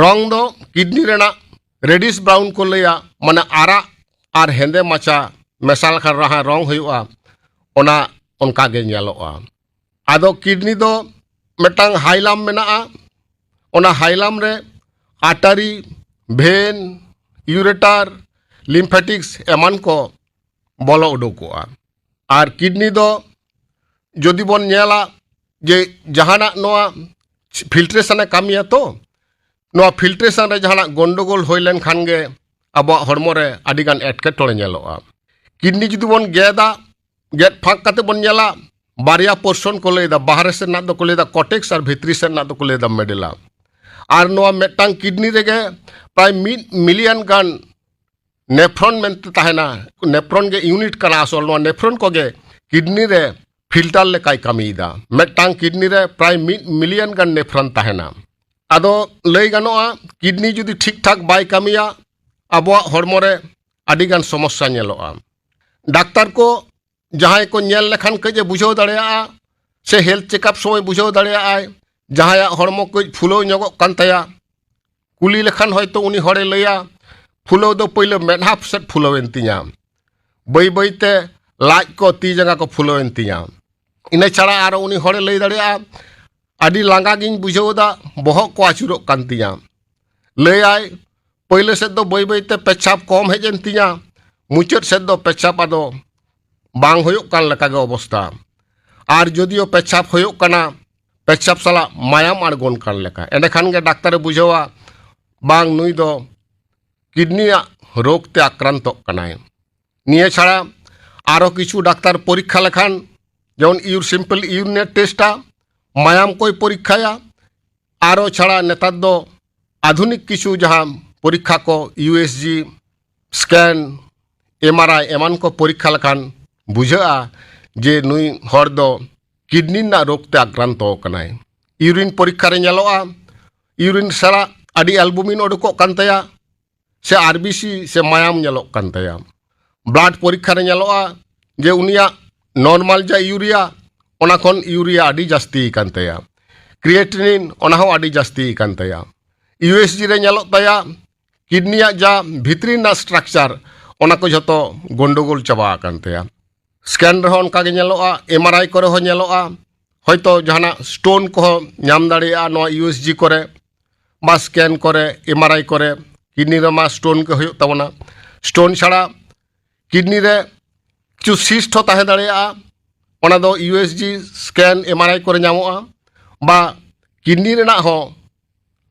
ᱨᱚᱝ ᱫᱚ ᱠᱤᱰᱱᱤ ᱨᱮᱱᱟᱜ ᱨᱮᱰᱤᱥ ᱵᱨᱟᱣᱩᱱ ᱠᱚ ᱞᱟᱹᱭᱟ, ᱢᱟᱱᱮ ᱟᱨᱟᱜ ᱟᱨ ᱦᱮᱸᱫᱮ ᱢᱟᱪᱷᱟ ᱢᱮᱥᱟ ᱞᱮᱠᱷᱟᱱ ᱡᱟᱦᱟᱸ ᱨᱚᱝ ᱦᱩᱭᱩᱜᱼᱟ, ᱚᱱᱟ ᱚᱱᱠᱟ ᱜᱮ ᱧᱮᱞᱚᱜᱼᱟ᱾ ᱟᱫᱚ ᱠᱤᱰᱱᱤ ᱫᱚ ᱢᱤᱫᱴᱟᱝ ᱦᱟᱭᱞᱟᱢ ᱢᱮᱱᱟᱜᱼᱟ, ᱚᱱᱟ ᱦᱟᱭᱞᱟᱢ ᱨᱮ ᱟᱴᱟᱨᱤ, ᱵᱷᱮᱱ, ᱤᱭᱩᱨᱮᱴᱟᱨ, ᱞᱤᱢᱯᱷᱮᱴᱤᱠᱥ ᱮᱢᱟᱱ ᱠᱚ ᱵᱚᱞᱚ ᱩᱰᱩᱠᱚᱜᱼᱟ᱾ ᱟᱨ ᱠᱤᱰᱱᱤ ᱫᱚ ᱡᱩᱫᱤ ᱵᱚᱱ ᱧᱮᱞᱟ ᱡᱮ ᱡᱟᱦᱟᱱᱟᱜ ᱱᱚᱣᱟ ᱯᱷᱤᱞᱴᱨᱮᱥᱚᱱᱮ ᱠᱟᱹᱢᱤᱭᱟ ᱛᱚ, ᱱᱚᱣᱟ ᱯᱷᱤᱞᱴᱨᱮᱥᱚᱱ ᱨᱮ ᱡᱟᱦᱟᱱᱟᱜ ᱜᱚᱱᱰᱚᱜᱳᱞ ᱦᱩᱭ ᱞᱮᱱᱠᱷᱟᱱ ᱜᱮ ᱟᱵᱚᱣᱟᱜ ᱦᱚᱲᱢᱚ ᱨᱮ ᱟᱹᱰᱤᱜᱟᱱ ᱮᱴᱠᱮᱴᱚᱬᱮ ᱧᱮᱞᱚᱜᱼᱟ᱾ ᱠᱤᱰᱱᱤ ᱡᱩᱫᱤ ᱵᱚᱱ ᱜᱮᱫᱟ, ᱜᱮᱫ ᱯᱷᱟᱸᱠ ᱠᱟᱛᱮ ᱵᱚᱱ ᱧᱮᱞᱟ, ᱵᱟᱨᱭᱟ ᱯᱳᱨᱥᱚᱱ ᱠᱚ ᱞᱟᱹᱭᱫᱟ, ᱵᱟᱦᱨᱮ ᱥᱮᱫ ᱨᱮᱱᱟᱜ ᱫᱚᱠᱚ ᱞᱟᱹᱭᱫᱟ ᱠᱚᱴᱮᱠᱥ ᱟᱨ ᱵᱷᱤᱛᱨᱤ ᱥᱮᱫ ᱨᱮᱱᱟᱜ ᱫᱚᱠᱚ ᱞᱟᱹᱭᱫᱟ ᱢᱮᱰᱩᱞᱟ᱾ ᱟᱨ ᱱᱚᱣᱟ ᱢᱤᱫᱴᱟᱝ ᱠᱤᱰᱱᱤ ᱨᱮᱜᱮ ᱯᱨᱟᱭ ᱢᱤᱫ ᱢᱤᱞᱤᱭᱚᱱ ᱜᱟᱱ ᱱᱮᱯᱷᱨᱚᱱ ᱢᱮᱱᱛᱮ ᱛᱟᱦᱮᱱᱟ, ᱱᱮᱯᱷᱨᱚᱱ ᱜᱮ ᱤᱭᱩᱱᱤᱴ ᱠᱟᱱᱟ ᱟᱥᱚᱞ᱾ ᱱᱚᱣᱟ ᱱᱮᱯᱷᱨᱚᱱ ᱠᱚᱜᱮ ᱠᱤᱰᱱᱤ ᱨᱮ ᱯᱷᱤᱞᱴᱟᱨ ᱞᱮᱠᱟᱭ ᱠᱟᱹᱢᱤᱭᱮᱫᱟ᱾ ᱢᱤᱫᱴᱟᱝ ᱠᱤᱰᱱᱤ ᱨᱮ ᱯᱨᱟᱭ ᱢᱤᱫ ᱢᱤᱞᱤᱭᱚᱱ ᱜᱟᱱ ᱱᱮᱯᱷᱨᱚᱱ ᱛᱟᱦᱮᱱᱟ᱾ ᱟᱫᱚ ᱞᱟᱹᱭ ᱜᱟᱱᱚᱜᱼᱟ, ᱠᱤᱰᱱᱤ ᱡᱩᱫᱤ ᱴᱷᱤᱠ ᱴᱷᱟᱠ ᱵᱟᱭ ᱠᱟᱹᱢᱤᱭᱟ, ᱟᱵᱚᱣᱟᱜ ᱦᱚᱲᱢᱚ ᱨᱮ ᱟᱹᱰᱤᱜᱟᱱ ᱥᱚᱢᱚᱥᱥᱟ ᱧᱮᱞᱚᱜᱼᱟ᱾ ᱰᱟᱠᱛᱟᱨ ᱠᱚ ᱡᱟᱦᱟᱸᱭ ᱠᱚ ᱧᱮᱞ ᱞᱮᱠᱷᱟᱱ ᱠᱟᱹᱡ ᱮ ᱵᱩᱡᱷᱟᱹᱣ ᱫᱟᱲᱮᱭᱟᱜᱼᱟ, ᱥᱮ ᱦᱮᱞᱛᱷ ᱪᱮᱠᱟᱯ ᱥᱚᱢᱚᱭ ᱵᱩᱡᱷᱟᱹᱣ ᱫᱟᱲᱮᱭᱟᱜᱼᱟᱭ, ᱡᱟᱦᱟᱸᱭᱟᱜ ᱦᱚᱲᱢᱚ ᱠᱟᱹᱡ ᱯᱷᱩᱞᱟᱹᱣ ᱧᱚᱜᱚᱜ ᱠᱟᱱ ᱛᱟᱭᱟ, ᱠᱩᱞᱤ ᱞᱮᱠᱷᱟᱱ ᱦᱚᱭᱛᱳ ᱩᱱᱤ ᱦᱚᱲᱮ ᱞᱟᱹᱭᱟ, ᱯᱷᱩᱞᱟᱹᱣ ᱫᱚ ᱯᱳᱭᱞᱳ ᱢᱮᱫᱦᱟ ᱥᱮᱫ ᱯᱷᱩᱞᱟᱹᱣ ᱮᱱ ᱛᱤᱧᱟ, ᱵᱟᱹᱭ ᱵᱟᱹᱭᱛᱮ ᱞᱟᱡ ᱠᱚ, ᱛᱤ ᱡᱟᱸᱜᱟ ᱠᱚ ᱯᱷᱩᱞᱟᱹᱣ ᱮᱱ ᱛᱤᱧᱟ᱾ ᱤᱱᱟᱹ ᱪᱷᱟᱲᱟ ᱟᱨᱚ ᱩᱱᱤ ᱦᱚᱲᱮ ᱞᱟᱹᱭ ᱫᱟᱲᱮᱭᱟᱜᱼᱟ, ᱟᱹᱰᱤ ᱞᱟᱸᱜᱟ ᱜᱤᱧ ᱵᱩᱡᱷᱟᱹᱣ ᱮᱫᱟ, ᱵᱚᱦᱚᱜ ᱠᱚ ᱟᱹᱪᱩᱨᱚᱜ ᱠᱟᱱ ᱛᱤᱧᱟ᱾ ᱞᱟᱹᱭᱟᱭ, ᱯᱳᱭᱞᱳ ᱥᱮᱫ ᱫᱚ ᱵᱟᱹᱭ ᱵᱟᱹᱭᱛᱮ ᱯᱮᱪᱷᱟᱯ ᱠᱚᱢ ᱦᱮᱡ ᱮᱱ ᱛᱤᱧᱟ, ᱢᱩᱪᱟᱹᱫ ᱥᱮᱫ ᱫᱚ ᱯᱮᱪᱷᱟᱯ ᱟᱫᱚ ᱵᱟᱝ ᱦᱩᱭᱩᱜ ᱠᱟᱱ ᱞᱮᱠᱟᱜᱮ ᱚᱵᱚᱥᱛᱟ᱾ ᱟᱨ ᱡᱩᱫᱤᱭᱳ ᱯᱮᱪᱷᱟᱯ ᱦᱩᱭᱩᱜ ᱠᱟᱱᱟ, ᱯᱮᱪᱷᱟᱯ ᱥᱟᱞᱟᱜ ᱢᱟᱭᱟᱢ ᱟᱬᱜᱚᱱ ᱠᱟᱱ ᱞᱮᱠᱟ, ᱮᱸᱰᱮᱠᱷᱟᱱ ᱜᱮ ᱰᱟᱠᱛᱟᱨᱮ ᱵᱩᱡᱷᱟᱹᱣᱟ, ᱵᱟᱝ, ᱱᱩᱭ ᱫᱚ ᱠᱤᱰᱱᱤᱭᱟᱜ ᱨᱳᱜᱽ ᱛᱮ ᱟᱠᱨᱟᱱᱛᱚᱜ ᱠᱟᱱᱟᱭ᱾ ᱱᱤᱭᱟᱹ ᱪᱷᱟᱲᱟ ᱟᱨᱚ ᱠᱤᱪᱷᱩ ᱰᱟᱠᱛᱟᱨ ᱯᱚᱨᱤᱠᱠᱷᱟ ᱞᱮᱠᱷᱟᱱ, ᱡᱮᱢᱚᱱ ᱤᱭᱩᱨ ᱥᱤᱢᱯᱮᱞ ᱤᱭᱩᱨᱤᱱᱮᱴ ᱴᱮᱥᱴᱟ, ᱢᱟᱭᱟᱢ ᱠᱚᱭ ᱯᱚᱨᱤᱠᱠᱷᱟᱭᱟ᱾ ᱟᱨᱚ ᱪᱷᱟᱲᱟ ᱱᱮᱛᱟᱨ ᱫᱚ ᱟᱫᱷᱩᱱᱤᱠ ᱠᱤᱪᱷᱩ ᱡᱟᱦᱟᱸ ᱯᱚᱨᱤᱠᱠᱷᱟ ᱠᱚ, ᱤᱭᱩ ᱮᱥ ᱡᱤ ᱥᱠᱮᱱ, ᱮᱢ ᱟᱨ ᱟᱭ ᱮᱢᱟᱱ ᱠᱚ ᱯᱚᱨᱤᱠᱠᱷᱟ ᱞᱮᱠᱷᱟᱱ ᱵᱩᱡᱷᱟᱹᱜᱼᱟ ᱡᱮ ᱱᱩᱭ ᱦᱚᱲ ᱫᱚ ᱠᱤᱰᱱᱤ ᱨᱮᱱᱟᱜ ᱨᱳᱜᱽ ᱛᱮ ᱟᱠᱨᱟᱱᱛᱚ ᱟᱠᱟᱱᱟᱭ᱾ ᱤᱭᱩᱨᱤᱱ ᱯᱚᱨᱤᱠᱠᱷᱟ ᱨᱮ ᱧᱮᱞᱚᱜᱼᱟ, ᱤᱭᱩᱨᱤᱱ ᱥᱟᱞᱟᱜ ᱟᱹᱰᱤ ᱟᱞᱵᱩᱢᱤᱱ ᱩᱰᱩᱠᱚᱜ ᱠᱟᱱ ᱛᱟᱭᱟ, ᱥᱮ ᱟᱨ ᱵᱤ ᱥᱤ ᱥᱮ ᱢᱟᱭᱟᱢ ᱧᱮᱞᱚᱜ ᱠᱟᱱ ᱛᱟᱭᱟ᱾ blood ᱯᱚᱨᱤᱠᱠᱷᱟ ᱨᱮ ᱧᱮᱞᱚᱜᱼᱟ ᱡᱮ ᱩᱱᱤᱭᱟᱜ normal ᱡᱟ ᱤᱭᱩᱨᱤᱭᱟ, ᱚᱱᱟ ᱠᱷᱚᱱ ᱤᱭᱩᱨᱤᱭᱟ ᱟᱹᱰᱤ ᱡᱟᱹᱥᱛᱤ ᱟᱠᱟᱱ ᱛᱟᱭᱟ, creatinine ᱚᱱᱟ ᱦᱚᱸ ᱟᱹᱰᱤ ᱡᱟᱹᱥᱛᱤ ᱟᱠᱟᱱ ᱛᱟᱭᱟ᱾ ᱤᱭᱩ ᱮᱥ ᱡᱤ ᱨᱮ ᱧᱮᱞᱚᱜ ᱛᱟᱭᱟ ᱠᱤᱰᱱᱤᱭᱟᱜ ᱡᱟ ᱵᱷᱤᱛᱨᱤ ᱨᱮᱱᱟᱜ structure, ᱚᱱᱟ ᱠᱚ ᱡᱷᱚᱛᱚ ᱜᱚᱱᱰᱳᱜᱳᱞ ᱪᱟᱵᱟ ᱟᱠᱟᱱ ᱛᱟᱭᱟ᱾ ᱥᱠᱮᱱ ᱨᱮᱦᱚᱸ ᱚᱱᱠᱟ ᱜᱮ ᱧᱮᱞᱚᱜᱼᱟ, ᱮᱢ ᱟᱨ ᱟᱭ ᱠᱚᱨᱮ ᱦᱚᱸ ᱧᱮᱞᱚᱜᱼᱟ᱾ ᱦᱚᱭᱛᱳ ᱡᱟᱦᱟᱱᱟᱜ stone ᱠᱚᱦᱚᱸ ᱧᱟᱢ ᱫᱟᱲᱮᱭᱟᱜᱼᱟ ᱱᱚᱣᱟ ᱤᱭᱩ ᱮᱥ ᱡᱤ ᱠᱚᱨᱮ, ᱵᱟ ᱥᱠᱮᱱ ᱠᱚᱨᱮ, ᱮᱢ ᱟᱨ ᱟᱭ ᱠᱚᱨᱮ᱾ ᱠᱤᱰᱱᱤ ᱨᱮᱢᱟ stone ᱜᱮ ᱦᱩᱭᱩᱜ ᱛᱟᱵᱚᱱᱟ᱾ Stone ᱪᱷᱟᱲᱟ ᱠᱤᱰᱱᱤ ᱨᱮ ᱠᱤᱪᱷᱩ cyst ᱦᱚᱸ ᱛᱟᱦᱮᱸ ᱫᱟᱲᱮᱭᱟᱜᱼᱟ, ᱚᱱᱟ ᱫᱚ ᱤᱭᱩ ᱮᱥ ᱡᱤ ᱥᱠᱮᱱ, ᱮᱢ ᱟᱨ ᱟᱭ ᱠᱚᱨᱮ ᱧᱟᱢᱚᱜᱼᱟ᱾ ᱵᱟ ᱠᱤᱰᱱᱤ ᱨᱮᱱᱟᱜ ᱦᱚᱸ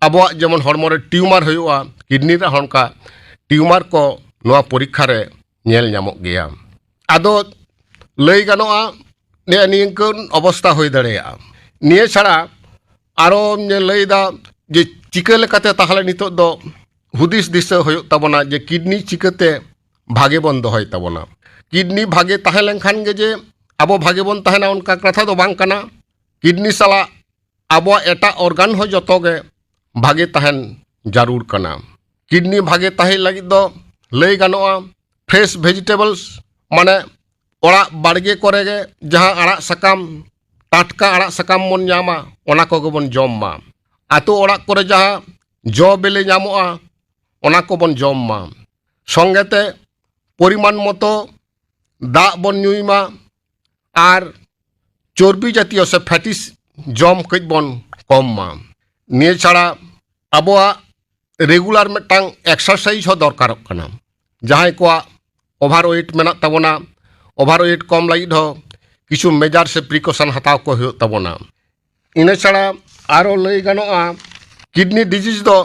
ᱟᱵᱚᱣᱟᱜ ᱡᱮᱢᱚᱱ ᱦᱚᱲᱢᱚ ᱨᱮ tumor ᱦᱩᱭᱩᱜᱼᱟ, ᱠᱤᱰᱱᱤ ᱨᱮ ᱦᱚᱸ ᱚᱱᱠᱟ tumor ᱠᱚ ᱱᱚᱣᱟ ᱯᱚᱨᱤᱠᱠᱷᱟ ᱨᱮ ᱧᱮᱞ ᱧᱟᱢᱚᱜ ᱜᱮᱭᱟ᱾ ᱟᱫᱚ ᱞᱟᱹᱭ ᱜᱟᱱᱚᱜᱼᱟ ᱱᱮᱜᱼᱮ ᱱᱤᱝᱠᱟᱹᱱ ᱚᱵᱚᱥᱛᱷᱟ ᱦᱩᱭ ᱫᱟᱲᱮᱭᱟᱜᱼᱟ᱾ ᱱᱤᱭᱟᱹ ᱪᱷᱟᱲᱟ ᱟᱨᱚ ᱞᱟᱹᱭᱫᱟ ᱡᱮ ᱪᱤᱠᱟᱹ ᱞᱮᱠᱟᱛᱮ ᱛᱟᱦᱚᱞᱮ ᱱᱤᱛᱚᱜ ᱫᱚ ᱦᱩᱫᱤᱥ ᱫᱤᱥᱟᱹ ᱦᱩᱭᱩᱜ ᱛᱟᱵᱚᱱᱟ ᱡᱮ ᱠᱤᱰᱱᱤ ᱪᱤᱠᱟᱹᱛᱮ ᱵᱷᱟᱜᱮ ᱵᱚᱱ ᱫᱚᱦᱚᱭ ᱛᱟᱵᱚᱱᱟ᱾ ᱠᱤᱰᱱᱤ ᱵᱷᱟᱜᱮ ᱛᱟᱦᱮᱸ ᱞᱮᱱᱠᱷᱟᱱ ᱜᱮ ᱡᱮ ᱟᱵᱚ ᱵᱷᱟᱜᱮ ᱵᱚᱱ ᱛᱟᱦᱮᱱᱟ, ᱚᱱᱠᱟ ᱠᱟᱛᱷᱟ ᱫᱚ ᱵᱟᱝ ᱠᱟᱱᱟ᱾ ᱠᱤᱰᱱᱤ ᱥᱟᱞᱟᱜ ᱟᱵᱚᱣᱟᱜ ᱮᱴᱟᱜ organ ᱦᱚᱸ ᱡᱚᱛᱚ ᱜᱮ ᱵᱷᱟᱜᱮ ᱛᱟᱦᱮᱱ ᱡᱟᱹᱨᱩᱲ ᱠᱟᱱᱟ᱾ ᱠᱤᱰᱱᱤ ᱵᱷᱟᱜᱮ ᱛᱟᱦᱮᱸ ᱞᱟᱹᱜᱤᱫ ᱫᱚ ᱞᱟᱹᱭ ᱜᱟᱱᱚᱜᱼᱟ fresh vegetables, ᱢᱟᱱᱮ ᱚᱲᱟᱜ ᱵᱟᱲᱜᱮ ᱠᱚᱨᱮ ᱜᱮ ᱡᱟᱦᱟᱸ ᱟᱲᱟᱜ ᱥᱟᱠᱟᱢ, ᱴᱟᱴᱠᱟ ᱟᱲᱟᱜ ᱥᱟᱠᱟᱢ ᱵᱚᱱ ᱧᱟᱢᱟ, ᱚᱱᱟ ᱠᱚᱜᱮ ᱵᱚᱱ ᱡᱚᱢ ᱢᱟ᱾ ᱟᱛᱳ ᱚᱲᱟᱜ ᱠᱚᱨᱮ ᱡᱟᱦᱟᱸ ᱡᱚ ᱵᱤᱞᱤ ᱧᱟᱢᱚᱜᱼᱟ, ᱚᱱᱟ ᱠᱚᱵᱚᱱ ᱡᱚᱢ ᱢᱟ᱾ ᱥᱚᱸᱜᱮ ᱛᱮ ᱯᱚᱨᱤᱢᱟᱱ ᱢᱚᱛᱚ ᱫᱟᱜ ᱵᱚᱱ ᱧᱩᱭ ᱢᱟ ᱟᱨ ᱪᱚᱨᱵᱤ ᱡᱟᱛᱤᱭᱚ ᱥᱮ fatty ᱡᱚᱢ ᱠᱟᱹᱡ ᱵᱚᱱ ᱠᱚᱢ ᱢᱟ᱾ ᱱᱤᱭᱟᱹ ᱪᱷᱟᱲᱟ ᱟᱵᱚᱣᱟᱜ regular ᱢᱤᱫᱴᱟᱝ exercise ᱦᱚᱸ ᱫᱚᱨᱠᱟᱨᱚᱜ ᱠᱟᱱᱟ᱾ ᱡᱟᱦᱟᱸᱭ ᱠᱚᱣᱟᱜ overweight ᱢᱮᱱᱟᱜ ᱛᱟᱵᱚᱱᱟ, overweight ᱠᱚᱢ ᱞᱟᱹᱜᱤᱫ ᱦᱚᱸ ᱠᱤᱪᱷᱩ measure ᱥᱮ precaution ᱦᱟᱛᱟᱣ ᱠᱚ ᱦᱩᱭᱩᱜ ᱛᱟᱵᱚᱱᱟ᱾ ᱤᱱᱟᱹ ᱪᱷᱟᱲᱟ ᱟᱨᱚ ᱞᱟᱹᱭ ᱜᱟᱱᱚᱜᱼᱟ, kidney disease ᱫᱚ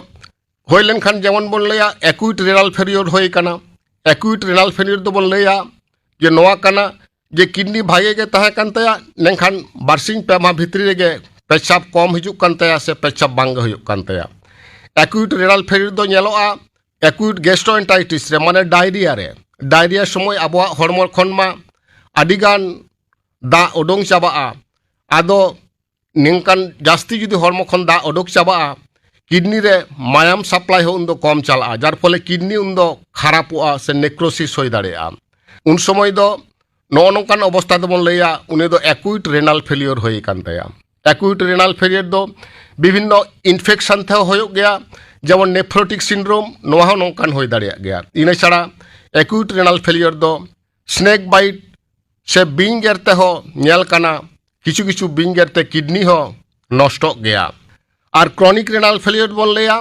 ᱦᱩᱭ ᱞᱮᱱᱠᱷᱟᱱ ᱡᱮᱢᱚᱱ ᱵᱚᱱ ᱞᱟᱹᱭᱟ acute renal failure ᱦᱩᱭ ᱟᱠᱟᱱᱟ᱾ Acute renal failure ᱫᱚᱵᱚᱱ ᱞᱟᱹᱭᱟ ᱡᱮ ᱱᱚᱣᱟ ᱠᱟᱱᱟ ᱡᱮ ᱠᱤᱰᱱᱤ ᱵᱷᱟᱜᱮ ᱜᱮ ᱛᱟᱦᱮᱸ ᱠᱟᱱ ᱛᱟᱭᱟ, ᱢᱮᱱᱠᱷᱟᱱ ᱵᱟᱨᱥᱤᱧ ᱯᱮ ᱢᱟᱦᱟ ᱵᱷᱤᱛᱨᱤ ᱨᱮᱜᱮ ᱯᱮᱪᱷᱟᱯ ᱠᱚᱢ ᱦᱤᱡᱩᱜ ᱠᱟᱱ ᱛᱟᱭᱟ ᱥᱮ ᱯᱮᱪᱷᱟᱯ ᱵᱟᱝ ᱜᱮ ᱦᱩᱭᱩᱜ ᱠᱟᱱ ᱛᱟᱭᱟ᱾ Acute renal failure ᱫᱚ ᱧᱮᱞᱚᱜᱼᱟ acute gastroenteritis ᱨᱮ, ᱢᱟᱱᱮ diarrhea ᱨᱮ᱾ Diarrhea ᱥᱚᱢᱚᱭ ᱟᱵᱚᱣᱟᱜ ᱦᱚᱲᱢᱚ ᱠᱷᱚᱱ ᱢᱟ ᱟᱹᱰᱤᱜᱟᱱ ᱫᱟᱜ ᱩᱰᱩᱝ ᱪᱟᱵᱟᱜᱼᱟ᱾ ᱟᱫᱚ ᱱᱤᱝᱠᱟᱱ ᱡᱟᱹᱥᱛᱤ ᱡᱩᱫᱤ ᱦᱚᱲᱢᱚ ᱠᱷᱚᱱ ᱫᱟᱜ ᱩᱰᱩᱠ ᱪᱟᱵᱟᱜᱼᱟ, ᱠᱤᱰᱱᱤ ᱨᱮ ᱢᱟᱭᱟᱢ ᱥᱟᱯᱞᱟᱭ ᱦᱚᱸ ᱩᱱᱫᱚ ᱠᱚᱢ ᱪᱟᱞᱟᱜᱼᱟ, ᱡᱟᱨ ᱯᱷᱚᱞᱮ ᱠᱤᱰᱱᱤ ᱩᱱᱫᱚ ᱠᱷᱟᱨᱟᱯᱚᱜᱼᱟ ᱥᱮ ᱱᱮᱠᱨᱳᱥᱤᱥ ᱦᱩᱭ ᱫᱟᱲᱮᱭᱟᱜᱼᱟ᱾ ᱩᱱ ᱥᱚᱢᱚᱭ ᱫᱚ ᱱᱚᱜᱼᱚ ᱱᱚᱝᱠᱟᱱ ᱚᱵᱚᱥᱛᱟ ᱫᱚᱵᱚᱱ ᱞᱟᱹᱭᱟ ᱩᱱᱤ ᱫᱚ ᱮᱠᱩᱭᱤᱴ ᱨᱮᱱᱟᱞ ᱯᱷᱮᱞᱤᱭᱳᱨ ᱦᱩᱭ ᱟᱠᱟᱱ ᱛᱟᱭᱟ᱾ ᱮᱠᱩᱭᱤᱴ ᱨᱮᱱᱟᱞ ᱯᱷᱮᱞᱤᱭᱳᱨ ᱫᱚ ᱵᱤᱵᱷᱤᱱᱱᱚ ᱤᱱᱯᱷᱮᱠᱥᱚᱱ ᱛᱮᱦᱚᱸ ᱦᱩᱭᱩᱜ ᱜᱮᱭᱟ, ᱡᱮᱢᱚᱱ ᱱᱮᱯᱷᱨᱳᱴᱤᱠ ᱥᱤᱱᱰᱨᱳᱢ, ᱱᱚᱣᱟ ᱦᱚᱸ ᱱᱚᱝᱠᱟᱱ ᱦᱩᱭ ᱫᱟᱲᱮᱭᱟᱜ ᱜᱮᱭᱟ᱾ ᱤᱱᱟᱹ ᱪᱷᱟᱲᱟ ᱮᱠᱩᱭᱤᱴ ᱨᱮᱱᱟᱞ ᱯᱷᱮᱞᱤᱭᱳᱨ ᱫᱚ ᱥᱱᱮᱠ ᱵᱟᱭᱤᱴ ᱥᱮ ᱵᱤᱧ ᱜᱮᱨ ᱛᱮᱦᱚᱸ ᱧᱮᱞ ᱠᱟᱱᱟ, ᱠᱤᱪᱷᱩ ᱠᱤᱪᱷᱩ ᱵᱤᱧ ᱜᱮᱨ ᱛᱮ ᱠᱤᱰᱱᱤ ᱦᱚᱸ ᱱᱚᱥᱴᱚᱜ ᱜᱮᱭᱟ᱾ ᱟᱨ ᱠᱨᱚᱱᱤᱠ ᱨᱮᱱᱟᱞ ᱯᱷᱮᱞᱤᱭᱳᱨ ᱵᱚᱱ ᱞᱟᱹᱭᱟ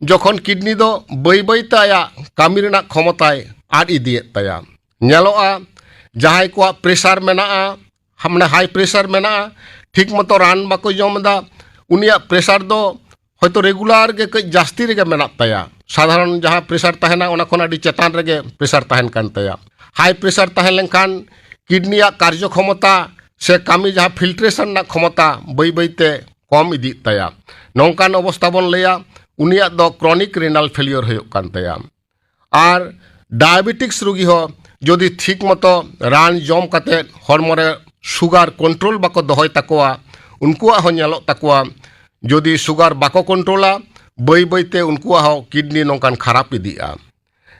ᱡᱚᱠᱷᱚᱱ ᱠᱤᱰᱱᱤ ᱫᱚ ᱵᱟᱹᱭ ᱵᱟᱹᱭ ᱛᱮ ᱟᱭᱟᱜ ᱠᱟᱹᱢᱤ ᱨᱮᱱᱟᱜ ᱠᱷᱚᱢᱚᱛᱟᱭ ᱟᱫ ᱤᱫᱤᱭᱮᱫ ᱛᱟᱭᱟ᱾ ᱧᱮᱞᱚᱜᱼᱟ, ᱡᱟᱦᱟᱸᱭ ᱠᱚᱣᱟᱜ ᱯᱨᱮᱥᱟᱨ ᱢᱮᱱᱟᱜᱼᱟ, ᱢᱟᱱᱮ ᱦᱟᱭ ᱯᱨᱮᱥᱟᱨ ᱢᱮᱱᱟᱜᱼᱟ, ᱴᱷᱤᱠ ᱢᱚᱛᱚ ᱨᱟᱱ ᱵᱟᱠᱚ ᱡᱚᱢ ᱮᱫᱟ, ᱩᱱᱤᱭᱟᱜ ᱯᱨᱮᱥᱟᱨ ᱫᱚ ᱦᱚᱭᱛᱳ ᱨᱮᱜᱩᱞᱟᱨ ᱜᱮ ᱠᱟᱹᱡ ᱡᱟᱹᱥᱛᱤ ᱨᱮᱜᱮ ᱢᱮᱱᱟᱜ ᱛᱟᱭᱟ᱾ ᱥᱟᱫᱷᱟᱨᱚᱱ ᱡᱟᱦᱟᱸ ᱯᱨᱮᱥᱟᱨ ᱛᱟᱦᱮᱱᱟ, ᱚᱱᱟ ᱠᱷᱚᱱ ᱟᱹᱰᱤ ᱪᱮᱛᱟᱱ ᱨᱮᱜᱮ ᱯᱨᱮᱥᱟᱨ ᱛᱟᱦᱮᱱ ᱠᱟᱱ ᱛᱟᱭᱟ᱾ ᱦᱟᱭ ᱯᱨᱮᱥᱟᱨ ᱛᱟᱦᱮᱸ ᱞᱮᱱᱠᱷᱟᱱ ᱠᱤᱰᱱᱤᱭᱟᱜ ᱠᱟᱨᱡᱚ ᱠᱷᱚᱢᱚᱛᱟ ᱥᱮ ᱠᱟᱹᱢᱤ, ᱡᱟᱦᱟᱸ ᱯᱷᱤᱞᱴᱨᱮᱥᱚᱱ ᱨᱮᱱᱟᱜ ᱠᱷᱚᱢᱚᱛᱟ, ᱵᱟᱹᱭ ᱵᱟᱹᱭᱛᱮ ᱠᱚᱢ ᱤᱫᱤᱜ ᱛᱟᱭᱟ᱾ ᱱᱚᱝᱠᱟᱱ ᱚᱵᱚᱥᱛᱟ ᱵᱚᱱ ᱞᱟᱹᱭᱟ ᱩᱱᱤᱭᱟᱜ ᱫᱚ ᱠᱨᱚᱱᱤᱠ ᱨᱮᱱᱟᱞ ᱯᱷᱮᱞᱤᱭᱳᱨ ᱦᱩᱭᱩᱜ ᱠᱟᱱ ᱛᱟᱭᱟ᱾ ᱟᱨ ᱰᱟᱭᱟᱵᱮᱴᱤᱠᱥ ᱨᱩᱜᱤ ᱦᱚᱸ ᱡᱩᱫᱤ ᱴᱷᱤᱠ ᱢᱚᱛᱚ ᱨᱟᱱ ᱡᱚᱢ ᱠᱟᱛᱮ ᱦᱚᱲᱢᱚ ᱨᱮ ᱥᱩᱜᱟᱨ ᱠᱚᱱᱴᱨᱳᱞ ᱵᱟᱠᱚ ᱫᱚᱦᱚᱭ ᱛᱟᱠᱚᱣᱟ, ᱩᱱᱠᱩᱣᱟᱜ ᱦᱚᱸ ᱧᱮᱞᱚᱜ ᱛᱟᱠᱚᱣᱟ, ᱡᱩᱫᱤ ᱥᱩᱜᱟᱨ ᱵᱟᱠᱚ ᱠᱚᱱᱴᱨᱳᱞᱟ, ᱵᱟᱹᱭ ᱵᱟᱹᱭᱛᱮ ᱩᱱᱠᱩᱣᱟᱜ ᱦᱚᱸ ᱠᱤᱰᱱᱤ ᱱᱚᱝᱠᱟᱱ ᱠᱷᱟᱨᱟᱯ ᱤᱫᱤᱜᱼᱟ᱾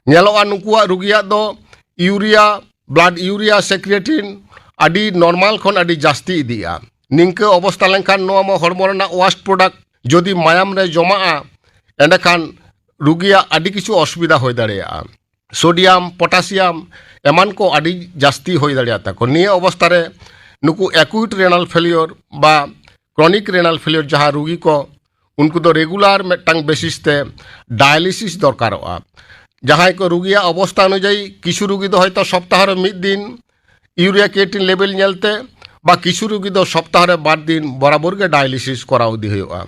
ᱧᱮᱞᱚᱜᱼᱟ, ᱱᱩᱠᱩᱣᱟᱜ ᱨᱩᱜᱤᱭᱟᱜ ᱫᱚ ᱤᱭᱩᱨᱤᱭᱟ, ᱵᱞᱟᱰ ᱤᱭᱩᱨᱤᱭᱟ ᱥᱮ ᱠᱨᱤᱭᱮᱴᱤᱱ ᱟᱹᱰᱤ ᱱᱚᱨᱢᱟᱞ ᱠᱷᱚᱱ ᱟᱹᱰᱤ ᱡᱟᱹᱥᱛᱤ ᱤᱫᱤᱜᱼᱟ᱾ ᱱᱤᱝᱠᱟᱹ ᱚᱵᱚᱥᱛᱟ ᱞᱮᱱᱠᱷᱟᱱ ᱱᱚᱣᱟ ᱢᱟ ᱦᱚᱲᱢᱚ ᱨᱮᱱᱟᱜ ᱳᱣᱟᱥᱴ ᱯᱨᱚᱰᱟᱠᱴ ᱡᱩᱫᱤ ᱢᱟᱭᱟᱢ ᱨᱮ ᱡᱚᱢᱟᱜᱼᱟ, ᱮᱸᱰᱮᱠᱷᱟᱱ ᱨᱩᱜᱤᱭᱟᱜ ᱟᱹᱰᱤ ᱠᱤᱪᱷᱩ ᱚᱥᱩᱵᱤᱫᱷᱟ ᱦᱩᱭ ᱫᱟᱲᱮᱭᱟᱜᱼᱟ᱾ ᱥᱳᱰᱤᱭᱟᱢ, ᱯᱚᱴᱟᱥᱤᱭᱟᱢ ᱮᱢᱟᱱ ᱠᱚ ᱟᱹᱰᱤ ᱡᱟᱹᱥᱛᱤ ᱦᱩᱭ ᱫᱟᱲᱮᱭᱟᱜ ᱛᱟᱠᱚ᱾ ᱱᱤᱭᱟᱹ ᱚᱵᱚᱥᱛᱟ ᱨᱮ ᱱᱩᱠᱩ ᱮᱠᱩᱭᱤᱴ ᱨᱮᱱᱟᱞ ᱯᱷᱮᱞᱤᱭᱳᱨ ᱵᱟ ᱠᱨᱚᱱᱤᱠ ᱨᱮᱱᱟᱞ ᱯᱷᱮᱞᱤᱭᱳᱨ ᱡᱟᱦᱟᱸ ᱨᱩᱜᱤ ᱠᱚ, ᱩᱱᱠᱩ ᱫᱚ ᱨᱮᱜᱩᱞᱟᱨ ᱢᱤᱫᱴᱟᱝ ᱵᱮᱥᱤᱥ ᱛᱮ ᱰᱟᱭᱟᱞᱤᱥᱤᱥ ᱫᱚᱨᱠᱟᱨᱚᱜᱼᱟ᱾ ᱡᱟᱦᱟᱸᱭ ᱠᱚ ᱨᱩᱜᱤᱭᱟᱜ ᱚᱵᱚᱥᱛᱟ ᱚᱱᱩᱡᱟᱭᱤ, ᱠᱤᱪᱷᱩ ᱨᱩᱜᱤ ᱫᱚ ᱦᱚᱭᱛᱳ ᱥᱚᱯᱛᱟᱦᱚ ᱨᱮ ᱢᱤᱫ ᱫᱤᱱ ᱤᱭᱩᱨᱤᱭᱟ ᱠᱨᱤᱭᱮᱴᱤᱱ ᱞᱮᱵᱮᱞ ᱧᱮᱞᱛᱮ, ᱵᱟ ᱠᱤᱪᱷᱩ ᱨᱩᱜᱤ ᱫᱚ ᱥᱚᱯᱛᱟᱦᱚ ᱨᱮ ᱵᱟᱨ ᱫᱤᱱ ᱵᱚᱨᱟᱵᱚᱨ ᱜᱮ ᱰᱟᱭᱟᱞᱤᱥᱤᱥ ᱠᱚᱨᱟᱣ ᱤᱫᱤ ᱦᱩᱭᱩᱜᱼᱟ᱾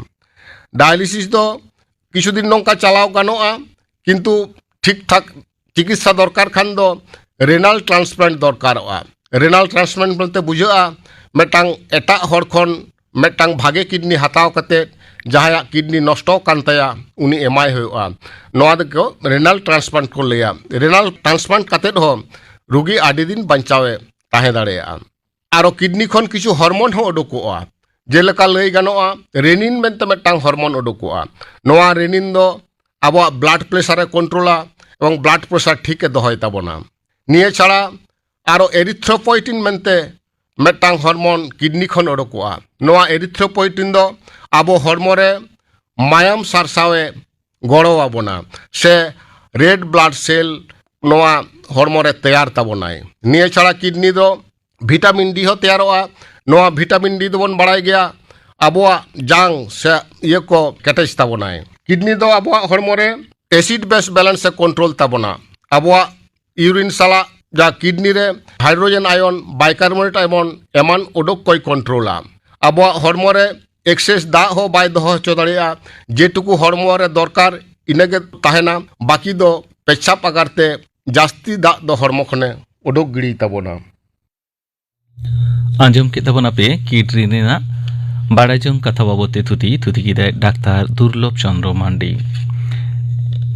ᱰᱟᱭᱟᱞᱤᱥᱤᱥ ᱫᱚ ᱠᱤᱪᱷᱩ ᱫᱤᱱ ᱱᱚᱝᱠᱟ ᱪᱟᱞᱟᱣ ᱜᱟᱱᱚᱜᱼᱟ, ᱠᱤᱱᱛᱩ ᱴᱷᱤᱠ ᱴᱷᱟᱠ ᱪᱤᱠᱤᱛᱥᱟ ᱫᱚᱨᱠᱟᱨ ᱠᱷᱟᱱ ᱫᱚ ᱨᱮᱱᱟᱞ ᱴᱨᱟᱱᱥᱯᱞᱟᱱᱴ ᱫᱚᱨᱠᱟᱨᱚᱜᱼᱟ᱾ ᱨᱮᱱᱟᱞ ᱴᱨᱟᱱᱥᱯᱞᱟᱱᱴ ᱵᱚᱞᱛᱮ ᱵᱩᱡᱷᱟᱹᱜᱼᱟ ᱢᱤᱫᱴᱟᱝ ᱮᱴᱟᱜ ᱦᱚᱲ ᱠᱷᱚᱱ ᱢᱤᱫᱴᱟᱝ ᱵᱷᱟᱜᱮ ᱠᱤᱰᱱᱤ ᱦᱟᱛᱟᱣ ᱠᱟᱛᱮ ᱡᱟᱦᱟᱸᱭᱟᱜ ᱠᱤᱰᱱᱤ ᱱᱚᱥᱴᱚ ᱠᱟᱱ ᱛᱟᱭᱟ ᱩᱱᱤ ᱮᱢᱟᱭ ᱦᱩᱭᱩᱜᱼᱟ᱾ ᱱᱚᱣᱟ ᱫᱚ ᱨᱮᱱᱟᱞ ᱴᱨᱟᱱᱥᱯᱞᱟᱱᱴ ᱠᱚ ᱞᱟᱹᱭᱟ᱾ ᱨᱮᱱᱟᱞ ᱴᱨᱟᱱᱥᱯᱞᱟᱱᱴ ᱠᱟᱛᱮ ᱦᱚᱸ ᱨᱩᱜᱤ ᱟᱹᱰᱤ ᱫᱤᱱ ᱵᱟᱧᱪᱟᱣᱮ ᱛᱟᱦᱮᱸ ᱫᱟᱲᱮᱭᱟᱜᱼᱟ᱾ ᱟᱨᱚ ᱠᱤᱰᱱᱤ ᱠᱷᱚᱱ ᱠᱤᱪᱷᱩ ᱦᱚᱨᱢᱳᱱ ᱦᱚᱸ ᱩᱰᱩᱠᱚᱜᱼᱟ, ᱡᱮᱞᱮᱠᱟ ᱞᱟᱹᱭ ᱜᱟᱱᱚᱜᱼᱟ, ᱨᱮᱱᱤᱱ ᱢᱮᱱᱛᱮ ᱢᱤᱫᱴᱟᱝ ᱦᱚᱨᱢᱚᱱ ᱩᱰᱩᱠᱚᱜᱼᱟ᱾ ᱱᱚᱣᱟ ᱨᱮᱱᱤᱱ ᱫᱚ ᱟᱵᱚᱣᱟᱜ ᱵᱞᱟᱰ ᱯᱨᱮᱥᱟᱨ ᱮ ᱠᱚᱱᱴᱨᱳᱞᱟ ᱮᱵᱚᱝ ᱵᱞᱟᱰ ᱯᱨᱮᱥᱟᱨ ᱴᱷᱤᱠ ᱮ ᱫᱚᱦᱚᱭ ᱛᱟᱵᱚᱱᱟ᱾ ᱱᱤᱭᱟᱹ ᱪᱷᱟᱲᱟ ᱟᱨᱚ ᱮᱨᱤᱛᱷᱨᱳᱯᱚᱭᱮᱴᱤᱱ ᱢᱮᱱᱛᱮ ᱢᱤᱫᱴᱟᱝ ᱦᱚᱨᱢᱚᱱ ᱠᱤᱰᱱᱤ ᱠᱷᱚᱱ ᱩᱰᱩᱠᱚᱜᱼᱟ᱾ ᱱᱚᱣᱟ ᱮᱨᱤᱛᱷᱨᱳᱯᱚᱭᱮᱴᱤᱱ ᱫᱚ ᱟᱵᱚ ᱦᱚᱲᱢᱚ ᱨᱮ ᱢᱟᱭᱟᱢ ᱥᱟᱨᱥᱟᱣ ᱮ ᱜᱚᱲᱚ ᱟᱵᱚᱱᱟ, ᱥᱮ ᱨᱮᱰ ᱵᱞᱟᱰ ᱥᱮᱞ ᱱᱚᱣᱟ ᱦᱚᱲᱢᱚ ᱨᱮ ᱛᱮᱭᱟᱨ ᱛᱟᱵᱚᱱᱟᱭ᱾ ᱱᱤᱭᱟᱹ ᱪᱷᱟᱲᱟ ᱠᱤᱰᱱᱤ ᱫᱚ ᱵᱷᱤᱴᱟᱢᱤᱱ ᱰᱤ ᱦᱚᱸ ᱛᱮᱭᱟᱨᱚᱜᱼᱟ᱾ ᱱᱚᱣᱟ ᱵᱷᱤᱴᱟᱢᱤᱱ ᱰᱤ ᱫᱚᱵᱚᱱ ᱵᱟᱲᱟᱭ ᱜᱮᱭᱟ, ᱟᱵᱚᱣᱟᱜ ᱡᱟᱝ ᱥᱮ ᱤᱭᱟᱹ ᱠᱚ ᱠᱮᱴᱮᱡ ᱛᱟᱵᱚᱱᱟᱭ᱾ ᱠᱤᱰᱱᱤ ᱫᱚ ᱟᱵᱚᱣᱟᱜ ᱦᱚᱲᱢᱚ ᱨᱮ ᱮᱥᱤᱰ ᱵᱮᱥ ᱵᱮᱞᱮᱱᱥ ᱮ ᱠᱚᱱᱴᱨᱳᱞ ᱛᱟᱵᱚᱱᱟ᱾ ᱟᱵᱚᱣᱟᱜ ᱤᱭᱩᱨᱤᱱ ᱥᱟᱞᱟᱜ ᱡᱟ ᱠᱤᱰᱱᱤ ᱨᱮ ᱦᱟᱭᱰᱨᱳᱡᱮᱱ ᱟᱭᱚᱱ, ᱵᱟᱭᱠᱟᱨᱵᱚᱱᱮᱴ ᱟᱭᱚᱱ ᱮᱢᱟᱱ ᱩᱰᱩᱠ ᱠᱚᱭ ᱠᱚᱱᱴᱨᱳᱞᱟ᱾ ᱟᱵᱚᱣᱟᱜ ᱦᱚᱲᱢᱚ ᱨᱮ ᱮᱠᱥᱮᱥ ᱫᱟᱜ ᱦᱚᱸ ᱵᱟᱭ ᱫᱚᱦᱚ ᱦᱚᱪᱚ ᱫᱟᱲᱮᱭᱟᱜᱼᱟ᱾ ᱡᱮᱴᱩᱠᱩ ᱦᱚᱲᱢᱚ ᱨᱮ ᱫᱚᱨᱠᱟᱨ, ᱤᱱᱟᱹᱜᱮ ᱛᱟᱦᱮᱱᱟ, ᱵᱟᱹᱠᱤ ᱫᱚ ᱯᱮᱪᱷᱟᱯ ᱟᱠᱟᱨ ᱛᱮ ᱡᱟᱹᱥᱛᱤ ᱫᱟᱜ ᱫᱚ ᱦᱚᱲᱢᱚ ᱠᱷᱚᱱᱮ ᱩᱰᱩᱠ ᱜᱤᱰᱤᱭ ᱛᱟᱵᱚᱱᱟ᱾ ᱟᱸᱡᱚᱢ ᱠᱮᱫ ᱛᱟᱵᱚᱱ ᱟᱯᱮ ᱠᱤᱰᱱᱤ ᱨᱮᱱᱟᱜ ᱵᱟᱲᱟᱭ ᱡᱚᱝ ᱠᱟᱛᱷᱟ ᱵᱟᱵᱚᱫ ᱛᱮ ᱛᱷᱩᱛᱤ, ᱛᱷᱩᱛᱤ ᱠᱮᱫᱟᱭ ᱰᱟᱠᱛᱟᱨ ᱫᱩᱨᱞᱚᱵᱷ ᱪᱚᱸᱫᱽᱨᱚ ᱢᱟᱱᱰᱤ᱾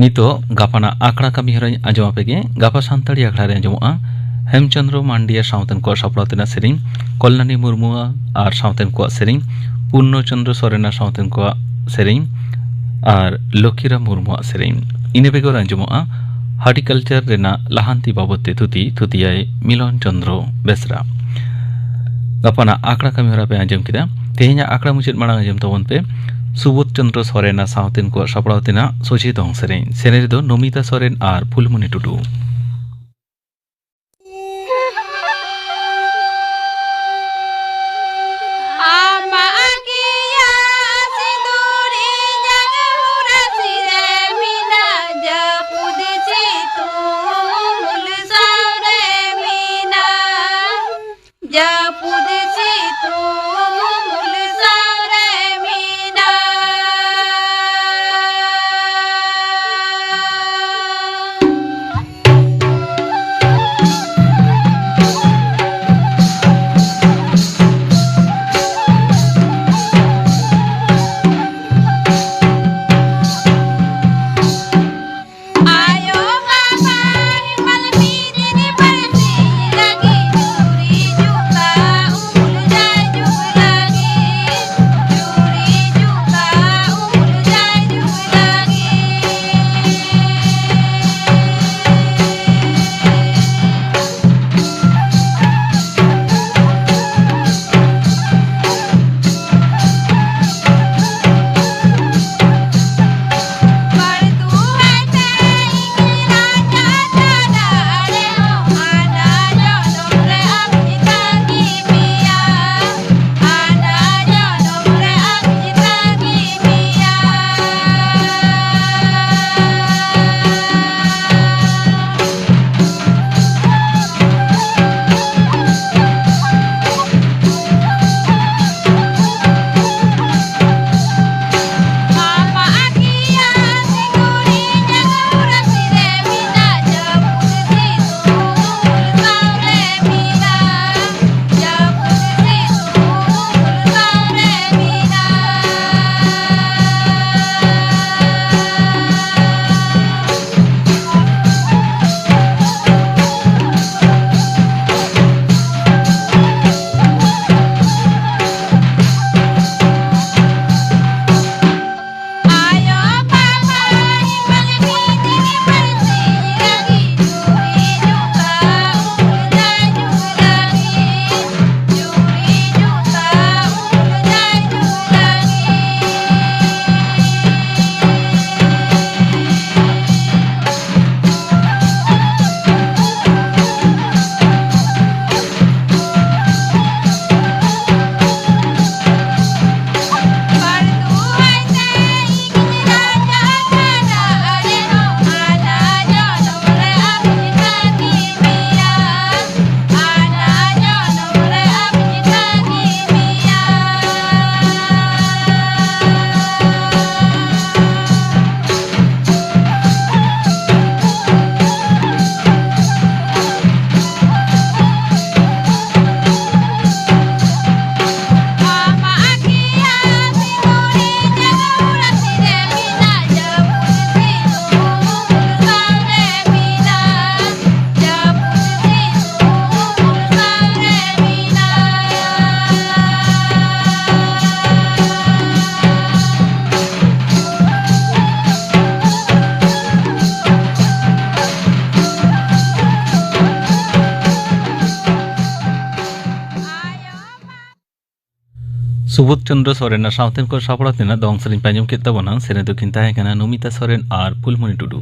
ᱱᱤᱛᱚᱜ ᱜᱟᱯᱟᱱᱟᱜ ᱟᱠᱷᱲᱟ ᱠᱟᱹᱢᱤ ᱦᱚᱨᱟᱧ ᱟᱸᱡᱚᱢ ᱟᱯᱮ ᱜᱮ᱾ ᱜᱟᱯᱟ ᱥᱟᱱᱛᱟᱲᱤ ᱟᱠᱷᱲᱟ ᱨᱮ ᱟᱸᱡᱚᱢᱚᱜᱼᱟ ᱦᱮᱢᱪᱚᱸᱫᱽᱨᱚ ᱢᱟᱱᱰᱤᱭᱟ ᱥᱟᱶᱛᱮᱱ ᱠᱚᱣᱟᱜ ᱥᱟᱯᱲᱟᱣ ᱛᱮᱱᱟᱜ ᱥᱮᱨᱮᱧ, ᱠᱚᱞᱞᱟᱱᱤ ᱢᱩᱨᱢᱩᱣᱟᱜ ᱟᱨ ᱥᱟᱶᱛᱮᱱ ᱠᱚᱣᱟᱜ ᱥᱮᱨᱮᱧ, ᱯᱩᱨᱱᱚ ᱪᱚᱸᱫᱽᱨᱚ ᱥᱚᱨᱮᱱᱟᱜ ᱥᱟᱶᱛᱮᱱ ᱠᱚᱣᱟᱜ ᱥᱮᱨᱮᱧ ᱟᱨ ᱞᱚᱠᱷᱤᱨᱟᱢ ᱢᱩᱨᱢᱩᱣᱟᱜ ᱥᱮᱨᱮᱧ᱾ ᱤᱱᱟᱹ ᱵᱮᱜᱚᱨ ᱟᱸᱡᱚᱢᱚᱜᱼᱟ ᱦᱟᱨᱴᱤᱠᱟᱞᱪᱟᱨ ᱨᱮᱱᱟᱜ ᱞᱟᱦᱟᱱᱛᱤ ᱵᱟᱵᱚᱫ ᱛᱮ ᱛᱷᱩᱛᱤ, ᱛᱷᱩᱛᱤᱭᱟᱭ ᱢᱤᱞᱚᱱ ᱪᱚᱸᱫᱽᱨᱚ ᱵᱮᱥᱨᱟ᱾ ᱜᱟᱯᱟᱱᱟᱜ ᱟᱠᱷᱲᱟ ᱠᱟᱹᱢᱤ ᱦᱚᱨᱟ ᱯᱮ ᱟᱸᱡᱚᱢ ᱠᱮᱫᱟ᱾ ᱛᱮᱦᱮᱧᱟᱜ ᱟᱠᱷᱲᱟ ᱢᱩᱪᱟᱹᱫ ᱢᱟᱲᱟᱝ ᱟᱸᱡᱚᱢ ᱛᱟᱵᱚᱱ ᱯᱮ ᱥᱩᱵᱳᱫᱷ ᱪᱚᱸᱫᱽᱨᱚ ᱥᱚᱨᱮᱱ ᱟᱨ ᱥᱟᱶᱛᱮᱱ ᱠᱚᱣᱟᱜ ᱥᱟᱯᱲᱟᱣ ᱛᱮᱱᱟᱜ ᱥᱚᱡᱷᱮ ᱫᱚᱝ ᱥᱮᱨᱮᱧ᱾ ᱥᱮᱨᱮᱧ ᱨᱮᱫᱚ ᱱᱚᱢᱤᱛᱟ ᱥᱚᱨᱮᱱ ᱟᱨ ᱯᱷᱩᱞᱢᱩᱱᱤ ᱴᱩᱰᱩ᱾ ᱥᱩᱵᱳᱫᱷ ᱪᱚᱱᱫᱨᱚ ᱥᱚᱨᱮᱱᱟᱜ ᱥᱟᱶᱛᱮᱱ ᱠᱚ ᱥᱟᱯᱲᱟᱣ ᱛᱮᱱᱟᱜ ᱫᱚᱝ ᱥᱮᱨᱮᱧ ᱯᱮ ᱟᱸᱡᱚᱢ ᱠᱮᱫ ᱛᱟᱵᱚᱱᱟ᱾ ᱥᱮᱨᱮᱧ ᱫᱚᱠᱤᱱ ᱛᱟᱦᱮᱸ ᱠᱟᱱᱟ ᱱᱚᱢᱤᱛᱟ ᱥᱚᱨᱮᱱ ᱟᱨ ᱯᱷᱩᱞᱢᱚᱱᱤ ᱴᱩᱰᱩ᱾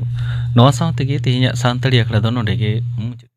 ᱱᱚᱣᱟ ᱥᱟᱶ ᱛᱮᱜᱮ ᱛᱮᱦᱮᱧᱟᱜ ᱥᱟᱱᱛᱟᱲᱤ ᱟᱠᱷᱲᱟ ᱫᱚ ᱱᱚᱰᱮ ᱜᱮ ᱢᱩᱪᱟᱹᱫ᱾